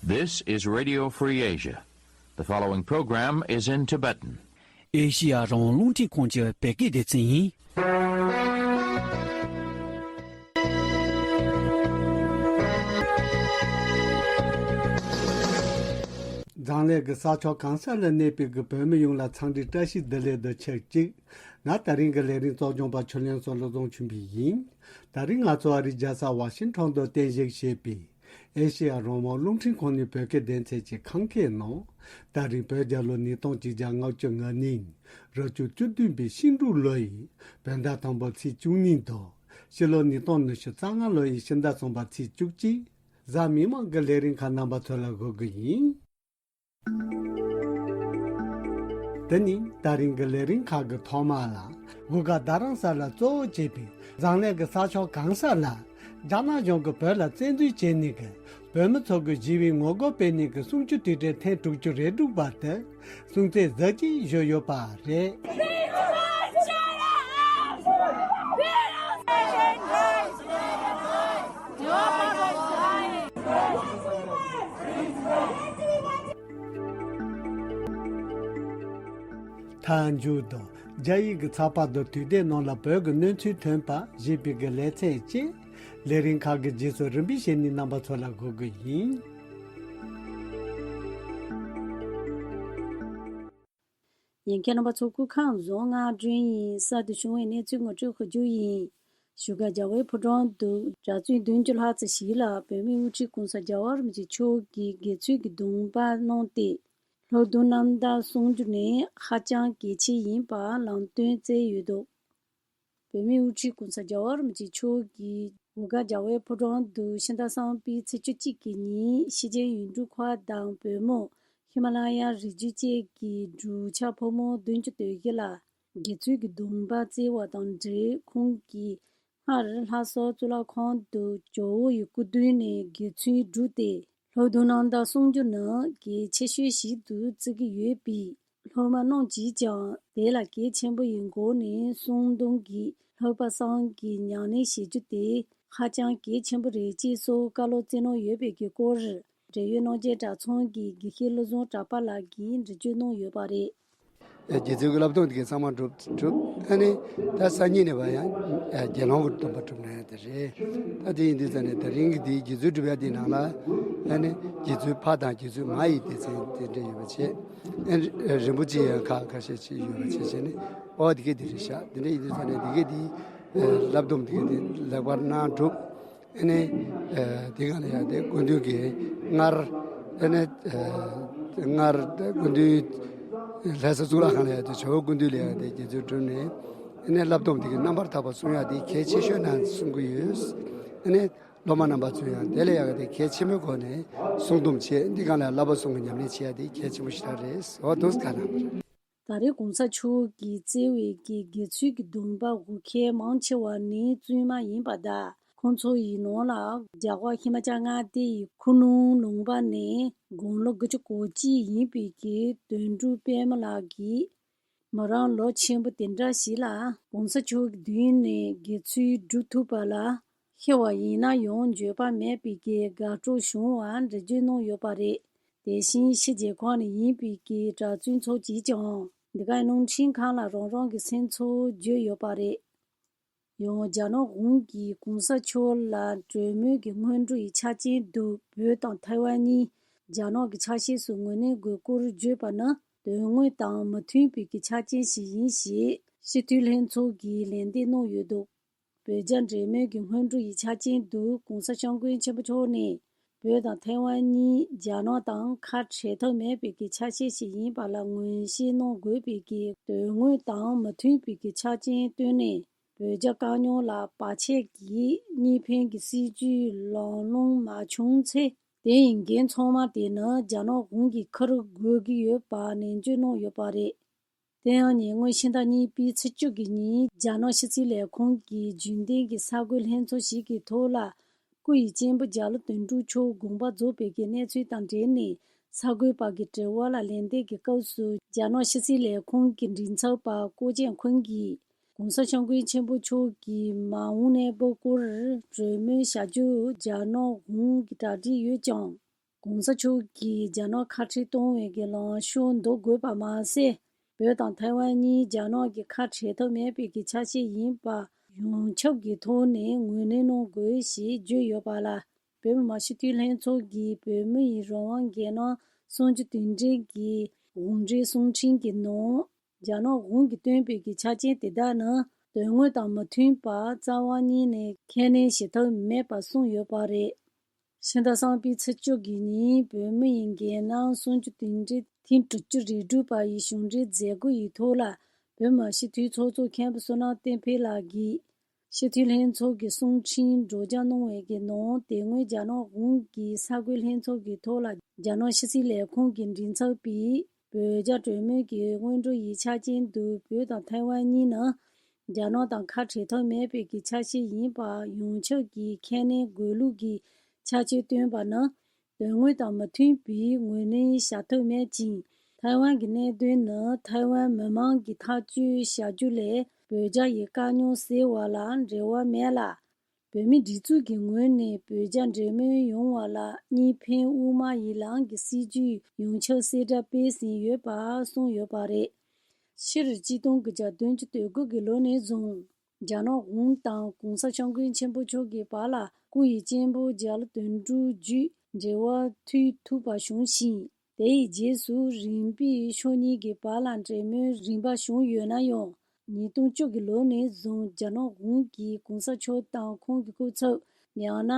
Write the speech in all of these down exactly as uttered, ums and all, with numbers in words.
This is Radio Free Asia. The following program is in Tibetan. ཨེ་ཤི་ཡ་རང་དབང་རླུང་འཕྲིན་ཁང་གི་བོད་སྐད་སྡེ་ཚན་ཡིན། འཛམ་གླིང་གི་ས་ཕྱོགས་གང་ས་ལ་གནས་པའི་གི་བོད་མི་ཡོངས་ལ་འཚམས་འདྲི་བཀྲ་ཤིས་བདེ་ལེགས་དང་ཆབས་ཅིག་ང་ད་རིང་གི་ལས་རིམ་གཙོ་སྐྱོང་པ་ཆོས་གླིང་བསོད་བློ་བཟང་ཆོས་འཕེལ་ཡིན། ད་རིང་ང་ཚོ་ཨ་རིའི་རྒྱལ་ས་ཝ་ཤིང་ཊོན་དུ་རྟེན་གཞི་བྱས་པའི་ཨེ་ཤེ་ཡ་རང་དབང་རླུང་འཕྲིན་ཁང་ནས་བོད་སྐད་སྡེ་ཚན་གྱི་ཁམས་སྐད་ནང་། ད་རིང་བོད་རྒྱལ་ལོ་ཉིས་སྟོང་ཆིག་བརྒྱ་ལྔ་བཅུ་ང་གཉིས་རབ་བྱུང་བཅུ་བདུན་པའི་ཤིང་འབྲུག་ལོ་ཡི་བོད་ཟླ་དང་པོ་ཚེས་བཅུ་གཉིས་དང་ཕྱི་ལོ་ཉིས་སྟོང་ཉི་ཤུ་རྩ་ལྔ་ལོ་ཡི་ཕྱི་ཟླ་གསུམ་པ་ཚེས་བཅུ་གཅིག་གཟའ་མིག་དམར་གྱི་ལས་རིམ་ཁག་རྣམ་པ་ཚོ་ལ་འགོད་གི་ཡིན། དེ་ནི་ད་རིང་གི་ལས་རིམ་ཁག་གི་ཐོག་མ་ལ། དགུན་ཁ་རྡ་རམ་ས་ལ་གཙོ་བོ་བྱས་པའི་འཛམ་གླིང་གི་ས་ཕྱོགས་གང་ས་ལ། རྒྱ་ནག་གཞུང་གིས་བོད་ལ་བཙན་འཛུལ་བྱས་ནས་ཀྱི་བོད་མི་ཚོ་གི་ཞི་བའི་ངོ་རྒོལ་སྤེལ་ནས་ཀྱི་གསུམ་བཅུ་དུས་དྲན་ཐེངས་དྲུག་ཅུ་རེ་དྲུག་པ་དེ་སྲུང་བརྩི་གཟབ་རྒྱས་ཞུས་ཡོད་པ་རེད། མཐའ་མཇུག་ཏུ་རྒྱ་ཡིག་གི་ཚགས་པར་དུ་དུས་དེབ་ནང་ལ་བོད་ཀྱི་གནས་ཚུལ་ཐོན་པ་ཞེས་པའི་གི་ལེ་ཚན་བཅས་ལས་རིམ་ཁག་གི་རྗེས་སུ་རིམ་པས་བཤད་ནས་རྣམ་པ་ཚོ་ལ་འགོད་གི་ཡིན། ཉན་མཁན་རྣམ་པ་ཚོ་སྐུ་ཁམས་བཟང་། ང་སྒྲོན་ཡིན། གསར་དུ་བྱུང་བའི་གནས་ཚུལ་ངོ་སྤྲོད་ཞུ་རྒྱུ་ཡིན། བཞུགས་སྒར་རྒྱལ་བའི་ཕོ་བྲང་དུ་གྲྭ་བཙུན་བདུན་ཅུ་ལྷག་ཙམ་ཞིག་ལ་བོད་མིའི་དབུ་ཁྲིད་༸གོང་ས་༸རྒྱལ་བ་རིན་པོ་ཆེ་མཆོག་གིས་དགེ་ཚུལ་གྱི་སྡོམ་པ་གནང་སྟེ། ལྷོ་དུང་གནམ་ཟླ་གསུང་སྒྱུར་ནི་ཧ་ཅང་གལ་ཆེ་ཡིན་པ་ལམ་སྟོན་བསྩལ་ཡོད་འདུག་བོད་མིའི་དབུ་ཁྲིད་༸གོང་ས་༸རྒྱལ་བ་རིན་པོ་ཆེ་མཆོག་གིས་བཞུགས་སྒར་རྒྱལ་བའི་ཕོ་བྲང་དུ་ཕྱི་ཟླ་གསུམ་པའི་ཚེས་བཅུ་གཅིག་གི་ཉིན་ཕྱི་རྒྱལ་ཡུལ་གྲུ་ཁ་དང་བོད་མོ་ཧི་མ་ལ་ཡ་རི་རྒྱུད་བཅས་ཀྱི་གྲུབ་ཆ་ཕོ་མོ་བདུན་ཅུ་དོན་བཞི་ལ་དགེ་ཚུལ་གྱི་སྡོམ་པ་བསྩལ་བ་དང་འབྲེལ། ཁོང་གིས་སྔར་ལྷ་ས་གཙུག་ལག་ཁང་དུ་ཇོ་བོ་ཡི་སྐུ་མདུན་ནས་དགེ་ཚུལ་བསྒྲུབས་ཏེ། ལྷོ་དུང་གནམ་ཟླ་གསུང་སྒྱུར་ནི་གལ་ཆེ་ཤོས་ཤིག་ཏུ་བརྩི་གི་ཡོད་པས། སློབ་མ་རྣམས་ཀྱིས་ཀྱང་དེ་ལ་གལ་ཆེན་པོ་ཡི་སྒོ་ནས་གསུང་འདོན་གྱིས་སློབ་པ་གསུམ་གྱི་ཉམས་ལེན་བྱེད་རྒྱུ་དེ་ཧ་ཅང་གལ་ཆེན་པོ་རེད་ཅེས་སོགས་བཀའ་སློབ་སྩལ་གནང་ཡོད་པའི་གི་སྐོར་འབྲེལ་ཡོད་རྣམ་རྒྱལ་གྲྭ་ཚང་གི་དགེ་བཤེས་བློ་བཟང་གྲགས་པ་ལགས་ཀྱིས་འགྲེལ་བརྗོད་གནང་ཡོད་པ་རེད། རྗེ་བཙུན་གྱི་བསླབ་སྡོམ་དེ་གའི་ཚང་མ་གྲུབ་གྲུབ། ཨ་ནི་ད་སང་ཉིན་ནས་བ་ཡང་དགེ་སློང་གི་སྡོམ་པ་གྲུབ་ན་ཡང་དེ་རེད། ད་དེ་ཡིན་དུས་ཙང་ནས་ད་རིང་གི་དེའི་དགེ་ཚུལ་སྒྲུབ་ཡ་དེའི་ནང་ལ་ཨ་ནི་དགེ་ཚུལ་ཕ་དང་དགེ་ཚུལ་མ་ཡི་སྡེ་ཚན་དེ་འདྲ་ཡོད་པ་བྱས། ཨ་ནི་རིན་པོ་ཆེ་ཡང་ཁག་ཁ་ཤས་ཅིག་ཡོད་པ་བྱས་བྱས་ནས། ཨོ་དེ་གའི་དེ་རེད་ཤག་དེ་འདྲ་ཡིན་དུས་ཙང་ནས་དེ་གའི་དེའི་བསླབ་སྡོམ་དེ་གའི་དེ་ལེགས་པར་གནང་གྲུབ། ཨ་ནི། ཨ་དེ་ག་ལ་ཡང་དེ་སྐུ་མདུན་གྱིས་སྔར། ཨ་ནི། ཨ་སྔར་དེ་སྐུ་མདུན། ལྷ་ས་གཙུག་ལག་ཁང་ལ་ཡང་དེ་ཇོ་བོ་སྐུ་མདུན་ལ་ཡང་དེ་དགེ་ཚུལ་གྲུབ་ནས། ཨ་ནི་བསླབ་སྡོམ་དེ་གའི་རྣམ་པར་དག་པ་གསུང་ཡག་དེ་གལ་ཆེ་ཤོས་ནང་གསུང་གི་ཡོད། ཨ་ནི་སློབ་མ་རྣམ་པ་ཚོས་ཡང་དེ་ལ་ཡང་དེ་གལ་ཆེན་པོའི་སྒོ་ནས་གསུང་སྡོམ་བྱས། འདི་ག་ལ་ཡང་བསླབ་པ་གསུམ་གྱི་ཉམས་ལེན་བྱེད་ཡག་དེ་གལ་ཆེན་པོ་ཞེ་དྲག་རེད། འོ་འདུག་ག་ན། ད་རེས་༸གོང་ས་མཆོག་གིས་བསྩལ་བའི་གི་དགེ་ཚུལ་གྱི་སྡོམ་པ་དགོས་མཁན་མང་ཆེ་བ་ནི་བཙུན་མ་ཡིན་པ་དང་། ཁོང་ཚོ་ཡི་ནང་ལ་རྒྱ་གར་ཧི་མ་ཅལ་མངའ་སྡེ་ཡི་ཁུ་ནུ་ལུང་པ་ནས་དགུང་ལོ་དགུ་བཅུ་གོ་གཅིག་ཡིན་པའི་གི་དོན་གྲུབ་པད་མ་ལགས་ཀྱིས། མོ་རང་ལོ་ཆེན་པོ་དེ་འདྲ་ཞིག་ལ་༸གོང་ས་མཆོག་གི་མདུན་ནས་དགེ་ཚུལ་སྒྲུབ་ཐུབ་པ་ལ། ཤི་བ་ཡིན་ན་ཡང་འགྱོད་པ་མེད་པའི་གི་དགའ་སྤྲོ་བྱུང་བ་འགྲེལ་བརྗོད་གནང་ཡོད་པ་རེད། དེ་བཞིན་ཕྱི་རྒྱལ་ཁག་ནས་ཡིན་པའི་གི་གྲྭ་བཙུན་ཚོ་གིས་ཀྱང་འདི་གའི་རླུང་འཕྲིན་ཁང་ལ་རང་རང་གི་སེམས་ཚོར་བརྗོད་ཡོད་པ་རེད། ཡང་རྒྱ་ནག་གཞུང་གིས་༸གོང་ས་མཆོག་ལ་གྲོས་མོལ་གྱི་སྔོན་འགྲོ་ཡི་ཆ་རྐྱེན་དུ་བོད་དང་ཐའེ་ཝན་གཉིས་རྒྱ་ནག་གི་ཆ་ཤས་སུ་ངོས་ལེན་དགོས་སྐོར་བརྗོད་པ་ནི་དོན་དངོས་དང་མི་མཐུན་པའི་གི་ཆ་རྐྱེན་ཞིག་ཡིན་ཞེས་སྤྱི་འཐུས་ལྷན་ཚོགས་ཀྱིས་ལན་འདེབས་གནང་ཡོད་འདུག་བོད་རྒྱ་འབྲེལ་མོལ་གྱི་སྔོན་འགྲོ་ཡི་ཆ་རྐྱེན་དུ་༸གོང་ས་སྐྱབས་མགོན་ཆེན་པོ་མཆོག་ནས་བོད་དང་ཐའེ་ཝན་གཉིས་རྒྱ་ནག་དང་ཁ་བྲལ་ཐབས་མེད་པའི་གི་ཆ་ཤས་ཤིག་ཡིན་པ་ལ་ངོས་བཞེས་གནང་དགོས་པའི་གི་དོན་དངོས་དང་མི་མཐུན་པའི་གི་ཆ་རྐྱེན་བཏོན་ནས། བོད་རྒྱ་དཀའ་རྙོག་ལ་བར་ཆད་ཀྱིས་གཉིས་ཕན་གྱི་སྲིད་ཇུས་ལམ་ལྷོང་མ་བྱུང་ཚེ། དེ་ཡི་འགན་ཚང་མ་དེ་ནི་རྒྱ་ནག་གཞུང་གིས་འཁུར་དགོས་ཀྱི་ཡོད་པ་ནན་བརྗོད་གནང་ཡོད་པ་རེད། དེ་ཡང་ཉེ་སྔོན་ཕྱི་ཟླ་གཉིས་པའི་ཚེས་བཅུ་གི་ཉིན་རྒྱ་ནག་ཕྱི་སྲིད་ལས་ཁུངས་ཀྱི་རྒྱུན་ལྡན་གྱི་གསར་འགོད་ལྷན་ཚོགས་ཤིག་གི་ཐོག་ལ། སྐུ་ཡི་གཅེན་པོ་རྒྱ་ལོ་དོན་གྲུབ་མཆོག་དགོངས་པ་རྫོགས་པའི་གི་གནས་ཚུལ་དང་འབྲེལ་ནས་གསར་འགོད་པ་གི་དྲི་བ་ལ་ལན་འདེབས་ཀྱི་སྐབས་སུ། རྒྱ་ནག་ཕྱི་སྲིད་ལས་ཁུངས་ཀྱི་མགྲིན་ཚབ་པ་ཀོ་ཅན་ཁུན་གྱིས། ༸གོང་ས་སྐྱབས་མགོན་ཆེན་པོ་མཆོག་གིས་མ་འོངས་གནས་བབ་སྐོར་གྲོས་མོལ་བྱ་རྒྱུ་རྒྱ་ནག་གཞུང་གིས་གྲ་སྒྲིག་ཡོད་ཀྱང་། གོང་ས་མཆོག་གིས་རྒྱ་ནག་ཁ་བྲལ་གཏོང་བའི་གི་ལངས་ཕྱོགས་འདུག་དགོས་པ་མ་ཟད། བོད་དང་ཐའེ་ཝན་གཉིས་རྒྱ་ནག་གི་ཁ་བྲལ་ཐབས་མེད་པའི་གི་ཆ་ཤས་ཡིན་པ་ཡོངས་ཁྱབ་ཀྱི་ཐོག་ནས་ངོས་ལེན་གནང་དགོས་ཞེས་བརྗོད་ཡོད་པ་ལ། བོད་མི་མང་སྤྱི་འཐུས་ལྷན་ཚོགས་ཀྱིས་བོད་མི་ཡི་རང་དབང་འགན་ལེན་གསུམ་བཅུ་དོན་གྲངས་ཀྱི་དགོངས་འགྲེལ་གསུང་འཕྲིན་གྱི་ནང་། རྒྱ་ནག་གཞུང་གིས་བཏོན་པའི་གི་ཆ་རྐྱེན་དེ་དག་ནི་དོན་དངོས་དང་མི་མཐུན་པར་རྩ་བ་ཉིད་ནས་ཁས་ལེན་བྱེད་ཐབས་མེད་པ་གསུངས་ཡོད་པ་རེད། ཕྱི་ཟླ་གསུམ་པའི་ཚེས་བཅུ་གི་ཉིན་བོད་མི་ཡི་འགན་ལེན་གསུམ་བཅུ་དོན་གྲངས་ཐེངས་དྲུག་ཅུ་རེ་དྲུག་པ་ཡི་གཞུང་འབྲེལ་མཛད་སྒོ་ཡི་ཐོག་ལ། བོད་མི་སྤྱི་འཐུས་ཚོགས་གཙོ་མཁན་པོ་བསོད་ནམས་བསྟན་འཕེལ་ལགས་ཀྱིས། སྤྱི་འཐུས་ལྷན་ཚོགས་ཀྱི་གསུང་འཕྲིན་སྒྲོག་སྦྱང་གནང་བའི་གི་ནང་། དེ་སྔོན་རྒྱ་ནག་གཞུང་གིས་གསར་འགོད་ལྷན་ཚོགས་ཀྱི་ཐོག་ལ། རྒྱ་ནག་ཕྱི་སྲིད་ལས་ཁུངས་ཀྱི་མགྲིན་ཚབ་པས་བོད་རྒྱ་གྲོས་མོལ་གྱི་སྔོན་འགྲོ་ཡི་ཆ་རྐྱེན་དུ། བོད་དང་ཐའེ་ཝན་གཉིས་ནི་རྒྱ་ནག་དང་ཁ་བྲལ་ཐབས་མེད་པའི་གི་ཆ་ཤས་ཡིན་པ་ཡོངས་ཁྱབ་ཀྱིས་ཁས་ལེན་དགོས་ལུགས་ཀྱི་ཆ་རྐྱེན་བཏོན་པ་ནི། དོན་དངོས་དང་མི་མཐུན་པའི་ངོས་ལེན་བྱ་ཐབས་མེད་ཅིང་། ཐའེ་ཝན་གྱི་གནད་དོན་ནི་ཐའེ་ཝན་མི་མང་གིས་ཐག་གཅོད་བྱ་རྒྱུ་ལས། བོད་རྒྱ་ཡི་དཀའ་རྙོག་སེལ་བ་ལ་འབྲེལ་བ་མེད་ལ། བོད་མིའི་སྒྲིག་འཛུགས་ཀྱི་ངོས་ནས་བོད་རྒྱ་འབྲེལ་མོལ་ཡོང་བ་ལ་གཉིས་ཕན་དབུ་མ་ཡི་ལམ་གྱི་སྲིད་བྱུས་ཡོངས་ཁྱབ་གསལ་བསྒྲགས་སྤེལ་ཟིན་ཡོད་པ་གསུངས་ཡོད་པ་རེད། སྤྱིར་ཆིག་སྟོང་དགུ་བརྒྱ་བདུན་ཅུ་དོན་དགུ་གི་ལོ་ནས་བཟུང་། རྒྱ་ནག་གཞུང་དང་གོང་ས་སྐྱབས་མགོན་ཆེན་པོ་མཆོག་གི་བར་ལ་སྐུ་ཡི་གཅེན་པོ་རྒྱ་ལོ་དོན་གྲུབ་བརྒྱུད་འབྲེལ་བ་མཐུད་ཐུབ་པ་བྱུང་ཞིང་། དེ་ཡི་རྗེས་སུ་རིམ་པས་ཕྱོགས་གཉིས་ཀྱི་བར་ལ་འབྲེལ་མོལ་རིམ་པ་བྱུང་ཡོད་ན་ཡང་། ཉིས་སྟོང་བཅུ་གི་ལོ་ནས་བཟུང་རྒྱ་ནག་གཞུང་གིས་གོང་ས་མཆོག་དང་ཁོང་གི་སྐུ་ཚབ། ཡང་ན་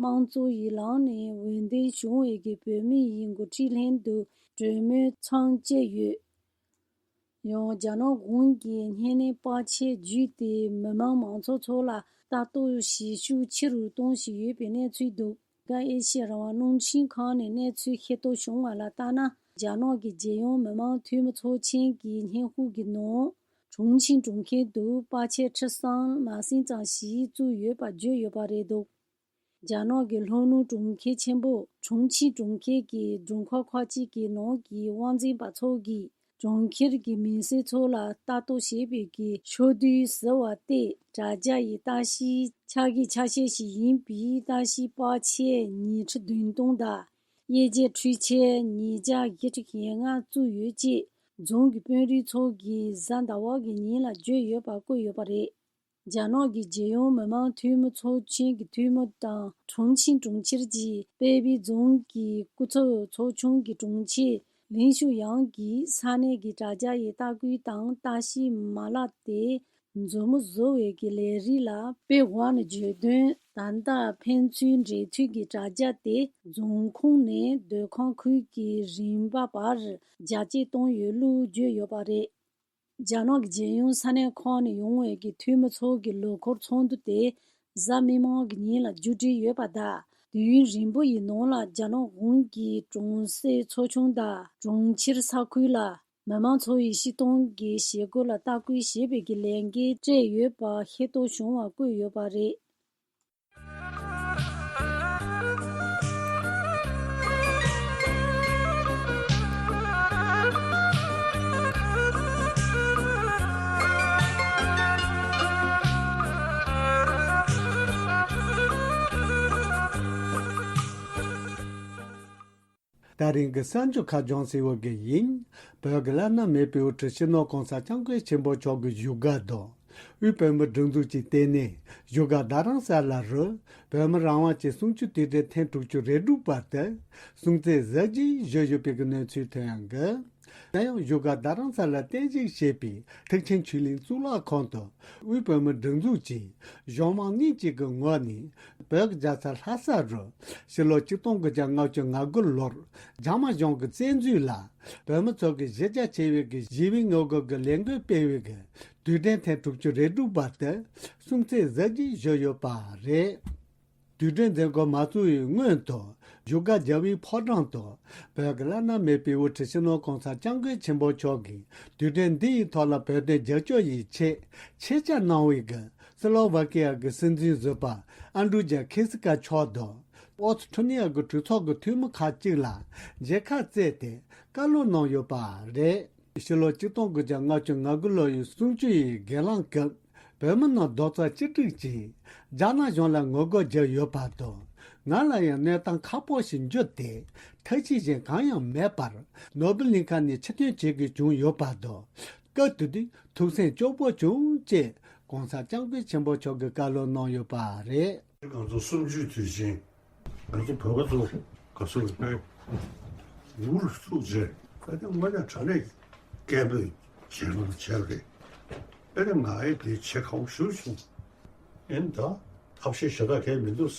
དམངས་གཙོ་ཡི་ལམ་ནས་འོས་འདེམས་བྱུང་བའི་གི་བོད་མི་ཡི་འགོ་ཁྲིད་ལྷན་དུ་གྲོས་མོལ་མཚམས་བཅད་ཡོད། ཡང་རྒྱ་ནག་གཞུང་གིས་བརྙན་ལེན་པར་ཆས་བརྒྱུད་དེ་མི་མང་མང་ཚོགས་ཚོ་ལ་ལྟ་རྟོག་བྱེད་ཤུགས་ཆེ་རུ་གཏོང་བཞིན་ཡོད་པའི་གནས་ཚུལ་འདུག། ཨེ་ཤེ་ཡ་རང་དབང་རླུང་འཕྲིན་ཁང་ནས་གནས་ཚུལ་ཤེས་རྟོགས་བྱུང་བ་ལ་ལྟར་ན། རྒྱ་ནག་གི་རྒྱལ་ཡོངས་མི་མང་འཐུས་མི་ཚོགས་ཆེན་གྱི་སྙན་ཞུ་གི་ནང་། ཁྲུང་ཆིང་གྲོང་ཁྱེར་དུ་པར་ཆས་ཁྲི་གསུམ་མ་ཟིན་ཙམ་ཞིག་བཙུགས་ཡོད་པ་བརྗོད་ཡོད་པ་རེད་འདུག། རྒྱ་ནག་གི་ལྷོ་ནུབ་གྲོང་ཁྱེར་ཆེན་པོ་ཁྲུང་ཆིང་གྲོང་ཁྱེར་གྱི་རྫོང་ཁག་ཁག་ཅིག་གི་ནང་གི་དབང་འཛིན་པ་ཚོ་གིས་གྲོང་ཁྱེར་གྱི་མི་སེར་ཚོ་ལ་ལྟ་རྟོག་བྱེད་པའི་གི་ཕྱོགས་བསྡུས་ཟེར་བ་སྟེ། དྲ་རྒྱ་ཡི་ལྟ་བཤལ་ཆ་གི་ཆ་ཤས་ཤིག་ཡིན་པའི་ལྟ་བཤལ་པར་ཆས་ཉིས་ཁྲི་བདུན་སྟོང་དང་། དབྱེ་འབྱེད་འཕྲུལ་ཆས་ཉིས་བརྒྱ་བཞི་ཁྲི་ཞེ་ལྔ་བཙུགས་ཡོད་ཅེས་རྫོང་གི་དཔོན་རིགས་ཚོ་གིས་གཟའ་ཟླ་བ་གི་ཉིན་ལ་བརྗོད་ཡོད་པ་བཀོད་ཡོད་པ་རེད། རྒྱ་ནག་གི་རྒྱལ་ཡོངས་མི་མང་འཐུས་མི་ཚོགས་ཆེན་གྱི་འཐུས་མི་དང་ཁྲུང་ཆིང་གྲོང་ཁྱེར་གྱི་དཔལ་སྦས་རྫོང་གི་སྐུ་ཚབ་ཚོགས་ཆུང་གི་དྲུང་ཆེ་ལིན་ཤུ་ཡང་གིས་ས་གནས་ཀྱི་དྲ་རྒྱ་ཡི་ལྟ་སྐུལ་དང་ལྟ་བཤལ་མ་ལག་དེ་མཛུབ་མོ་བཟོ་བའི་གི་ལས་རིགས་ལ་དཔེ་དབང་ནས་བརྗོད་དོན། ད་ལྟ་ཕན་ཚུན་འབྲེལ་མཐུད་ཀྱི་དྲ་རྒྱ་དེ་རྫོང་ཁོངས་ནས་སྡོད་ཁང་ཁུལ་གྱི་རིམ་པ་བར་རྒྱ་སྐྱེད་བཏང་ཡོད་ལུགས་བརྗོད་ཡོད་པ་རེད། རྒྱ་ནག་གི་རྒྱལ་ཡོངས་ས་གནས་ཁག་ནས་ཡོང་བའི་གི་འཐུས་མི་ཚོ་གི་ལོ་འཁོར་ཚོགས་འདུ་དེ་གཟའ་མིག་དམར་གྱི་ཉིན་ལ་མཇུག་སྒྲིལ་ཡོད་པ་དང་། དུས་ཡུན་རིང་པོ་ཡི་ནང་ལ་རྒྱ་ནག་གཞུང་གིས་གྲོང་གསེབ་ཚོ་ཆུང་དང་གྲོང་ཁྱེར་ས་ཁུལ་ལ་མི་མང་ཚོ་ཡི་སྤྱིར་བཏང་གི་བྱེད་སྒོ་ལ་ལྟ་སྐུལ་བྱེད་པའི་གི་ལས་འགན་སྤྲད་ཡོད་པ་ཤེས་རྟོགས་བྱུང་བ་བཀོད་ཡོད་པ་རེད། ད་རིང་གི་གསར་འགྱུར་ཁ་བྱང་ཟེར་བ་གི་ཡིན། བོད་ཀྱི་བླ་ན་མེད་པའི་དབུ་ཁྲིད་སྤྱི་ནོར་གོང་ས་སྐྱབས་མགོན་ཆེན་པོ་མཆོག་གི་བཞུགས་སྒར་དུ། དབུས་བོད་མིའི་སྒྲིག་འཛུགས་ཀྱིས་ལྟེ་གནས་བཞུགས་སྒར་རྡ་རམ་ས་ལ་རུ། བོད་མི་རང་དབང་ཅན་སུམ་ཅུ་དུས་དྲན་ཐེངས་དྲུག་ཅུ་རེ་དྲུག་པ་དེ་སྲུང་བརྩི་གཟབ་རྒྱས་ཞུས་ཡོད་པའི་གནས་ཚུལ་ཐོན་ཡོད། ཡང་བཞུགས་སྒར་རྡ་རམ་ས་ལར་རྟེན་གཞི་བྱས་པའི་ཐེག་ཆེན་ཆོས་གླིང་གཙུག་ལག་ཁང་དུ། དབུས་བོད་མིའི་སྒྲིག་འཛུགས་ཀྱི་གཞུང་མང་གཉིས་ཀྱི་གི་ངོས་ནས། བོད་ཀྱི་རྒྱལ་ས་ལྷ་ས་རུ་ཕྱི་ལོ་ཆིག་སྟོང་དགུ་བརྒྱ་ལྔ་བཅུ་ང་དགུ་ལོར་འཇར་མན་གཞུང་གི་བཙན་འཛུལ་ལ་བོད་མི་ཚོ་གི་གཞི་རྒྱ་ཆེ་བའི་གི་གཞིས་བྱེས་ངོ་རྒོལ་གྱི་ལས་འགུལ་སྤེལ་བའི་གི་དུས་དྲན་ཐེངས་དྲུག་ཅུ་རེ་དྲུག་པ་དེ་སྲུང་བརྩི་གཟབ་རྒྱས་ཞུས་ཡོད་པ་རེད། དུས་དྲན་མཛད་སྒོ་མ་ཚོགས་པའི་སྔོན་དུ་བཞུགས་སྒར་རྒྱལ་བའི་ཕོ་བྲང་དུ་བོད་ཀྱི་བླ་ན་མེད་པའི་དབུ་ཁྲིད་སྤྱི་ནོར་གོང་ས་སྐྱབས་མགོན་ཆེན་པོ་མཆོག་གིས་དུས་དྲན་འདི་ཡི་ཐོག་ལ་བོད་དོན་རྒྱབ་སྐྱོར་ཡི་ཆེད་ཆེད་བཅར་གནང་བའི་གི་སི་ལོ་ཝ་ཀི་ཡ་གི་སྲིད་འཛིན་ཟུར་པ་ཨན་ཌྲུ་ཇ་ཁི་སི་ཀ་མཆོག་དང་། ཨོ་སི་ཁྲུ་ནི་ཡ་གི་གྲོས་ཚོགས་ཀྱི་འཐུས་མི་ཁག་ཅིག་ལ་མཇལ་ཁ་བསྩལ་ཏེ་བཀའ་སློབ་གནང་ཡོད་པ་རེད། ཕྱི་ལོ་ཆིག་སྟོང་དགུ་བརྒྱ་ལྔ་བཅུ་ང་དགུ་ལོ་ཡི་གསུམ་བཅུ་ཡི་སྒེར་ལངས་སྐབས་བོད་མི་རྣམས་རྡོག་རྩ་གཅིག་སྒྲིལ་གྱིས་རྒྱ་ནག་གཞུང་ལ་ངོ་རྒོལ་བརྒྱབ་ཡོད་པ་དང་ ང་ལ་ཡང་གནས་སྟངས་ཁག་པོ་ཞིག་འགྱུར་ཏེ། ཐབས་ཤེས་གཞན་གང་ཡང་མེད་པར་ནོར་བུ་གླིང་ཁ་ནས་ཕྱིར་ཐོན་བྱེད་དགོས་བྱུང་ཡོད་པ་དང་། སྐབས་དེ་དུས་ཐུགས་སེམས་སྐྱོ་པོ་བྱུང་ཅེས་༸གོང་ས་༸སྐྱབས་མགོན་ཆེན་པོ་མཆོག་གིས་བཀའ་སློབ་གནང་ཡོད་པ་རེད། ང་ཚོ་གསུམ་བཅུའི་དུས་ཆེན། ང་ཚོ་བོད་པ་ཚོ་ག་ཚོད་དཔེ་འུར་ཐུག་རྗེས་ཨ་ནི་དངོས་གནས་དྲང་གནས་སྐད་འབོད་བྱེད་ལོང་བྱས་པ་རེད། ཨ་ནི་ང་ཨེ་དེ་བྱེད་ཁག་པོ་ཞེ་པོ་བྱུང་། ཨེ་ནི་ད་ཐབས་ཤེས་གཞན་དག་གས་མི་འདུག་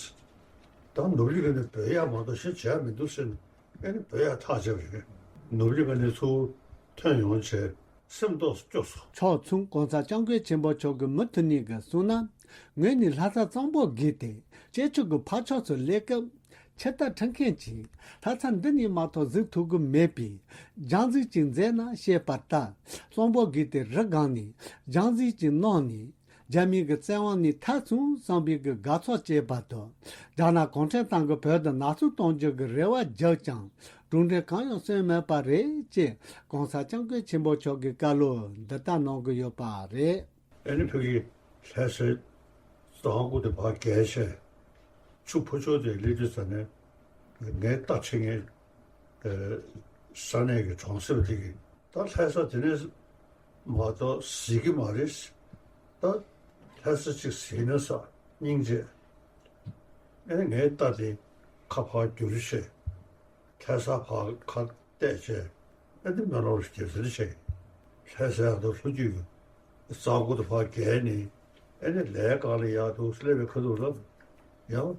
ད་ནོར་གླིང་ཁ་ནས་བྲོས་ཡག་མ་གཏོགས་གཞན་བྱས་མི་འདུག་ཟེར་ནས་ཨེ་ནི་བྲོས་ཡག་ཐག་བཅད་པ་རེད། ནོར་གླིང་ཁ་ནས་ཚུར་ཐོན་ཡོང་བྱས་སེམས་རྟོགས་སུ་སྐྱོ་སོང་། ཕྱོགས་མཚུངས་༸གོང་ས་༸སྐྱབས་མགོན་ཆེན་པོ་མཆོག་གི་མུ་མཐུད་ནས་གསུངས་ན། ངོས་ནས་ལྷ་ས་གཙང་པོ་བརྒལ་ཏེ་སྤྱི་ཁྱབ་ཀྱི་ཕར་ཕྱོགས་སུ་སླེབས་སྐབས། ཕྱི་ལྟར་ཁྲིད་མཁན་གྱིས་ལྷ་ས་འདི་ནས་མ་གཏོགས་གཟིགས་ཐུབ་ཀྱི་མེད་པས། སྦྱང་གཟིགས་ཅིག་མཛད་ན་ཞེས་པ་ལྟར། གཙང་པོ་བརྒལ་ཏེ་རི་སྒང་ནས་སྦྱང་གཟིགས་ཅིག་གནང་ནས། རྒྱ་མི་གི་བཙན་དབང་ནས་ཐར་སོང་བསམ་པའི་གི་དགའ་ཚོར་སྐྱེས་པ་དང་། རྒྱ་ནག་གུང་ཁྲན་ཏང་གིས་བོད་དུ་ནག་འཛུགས་གཏོང་རྒྱུ་གི་རེ་བ་བརྒྱབ་ཀྱང་གྲུབ་འབྲས་གང་ཡང་སོན་མེད་པ་རེད་ཅེས་༸གོང་ས་༸སྐྱབས་མགོན་ཆེན་པོ་མཆོག་གིས་བཀའ་སློབ་འདི་ལྟར་གནང་གི་ཡོད་པ་རེད། ཨ་ནི་ཕ་གི་ལྷ་སའི་གཙང་པོ་དེ་ཕར་བརྒལ་བྱས་ཆུ་ཕར་ཕྱོགས་དེ་སླེབས་དུས་ཙ་ནས་ངའི་རྟ་ཁྲིད་མཁན་ས་གནས་ཀྱི་གྲོང་གསེབ་དེ་གི་ད་ལྷ་ས་དེ་ནས་མ་གཏོགས་གཟིགས་ཀྱི་མ་རེད། ད་ལྷ་ས་གཅིག་གཟིགས་ན་ས་སྙིང་རྗེ། ཨེ་ངའི་རྟ་དེ་ཁ་ཕར་བསྒྱུར་བྱས་ལྷ་ས་ཕར་ཁ་གཏད་བྱས་ཨེ་དེ་སྨོན་ལམ་རྒྱབ་ཟེར་བྱས། ལྷ་སའི་ཨ་མདོ་ལྷོ་རྒྱུད་ཀྱི་གཙང་པོ་དེ་ཕར་བརྒལ་ནས་ཨེ་ནི་ལས་གང་ལ་ཡག་འདུག་སླེབས་པའི་ཁ་ཐུག་ལ་ཡང་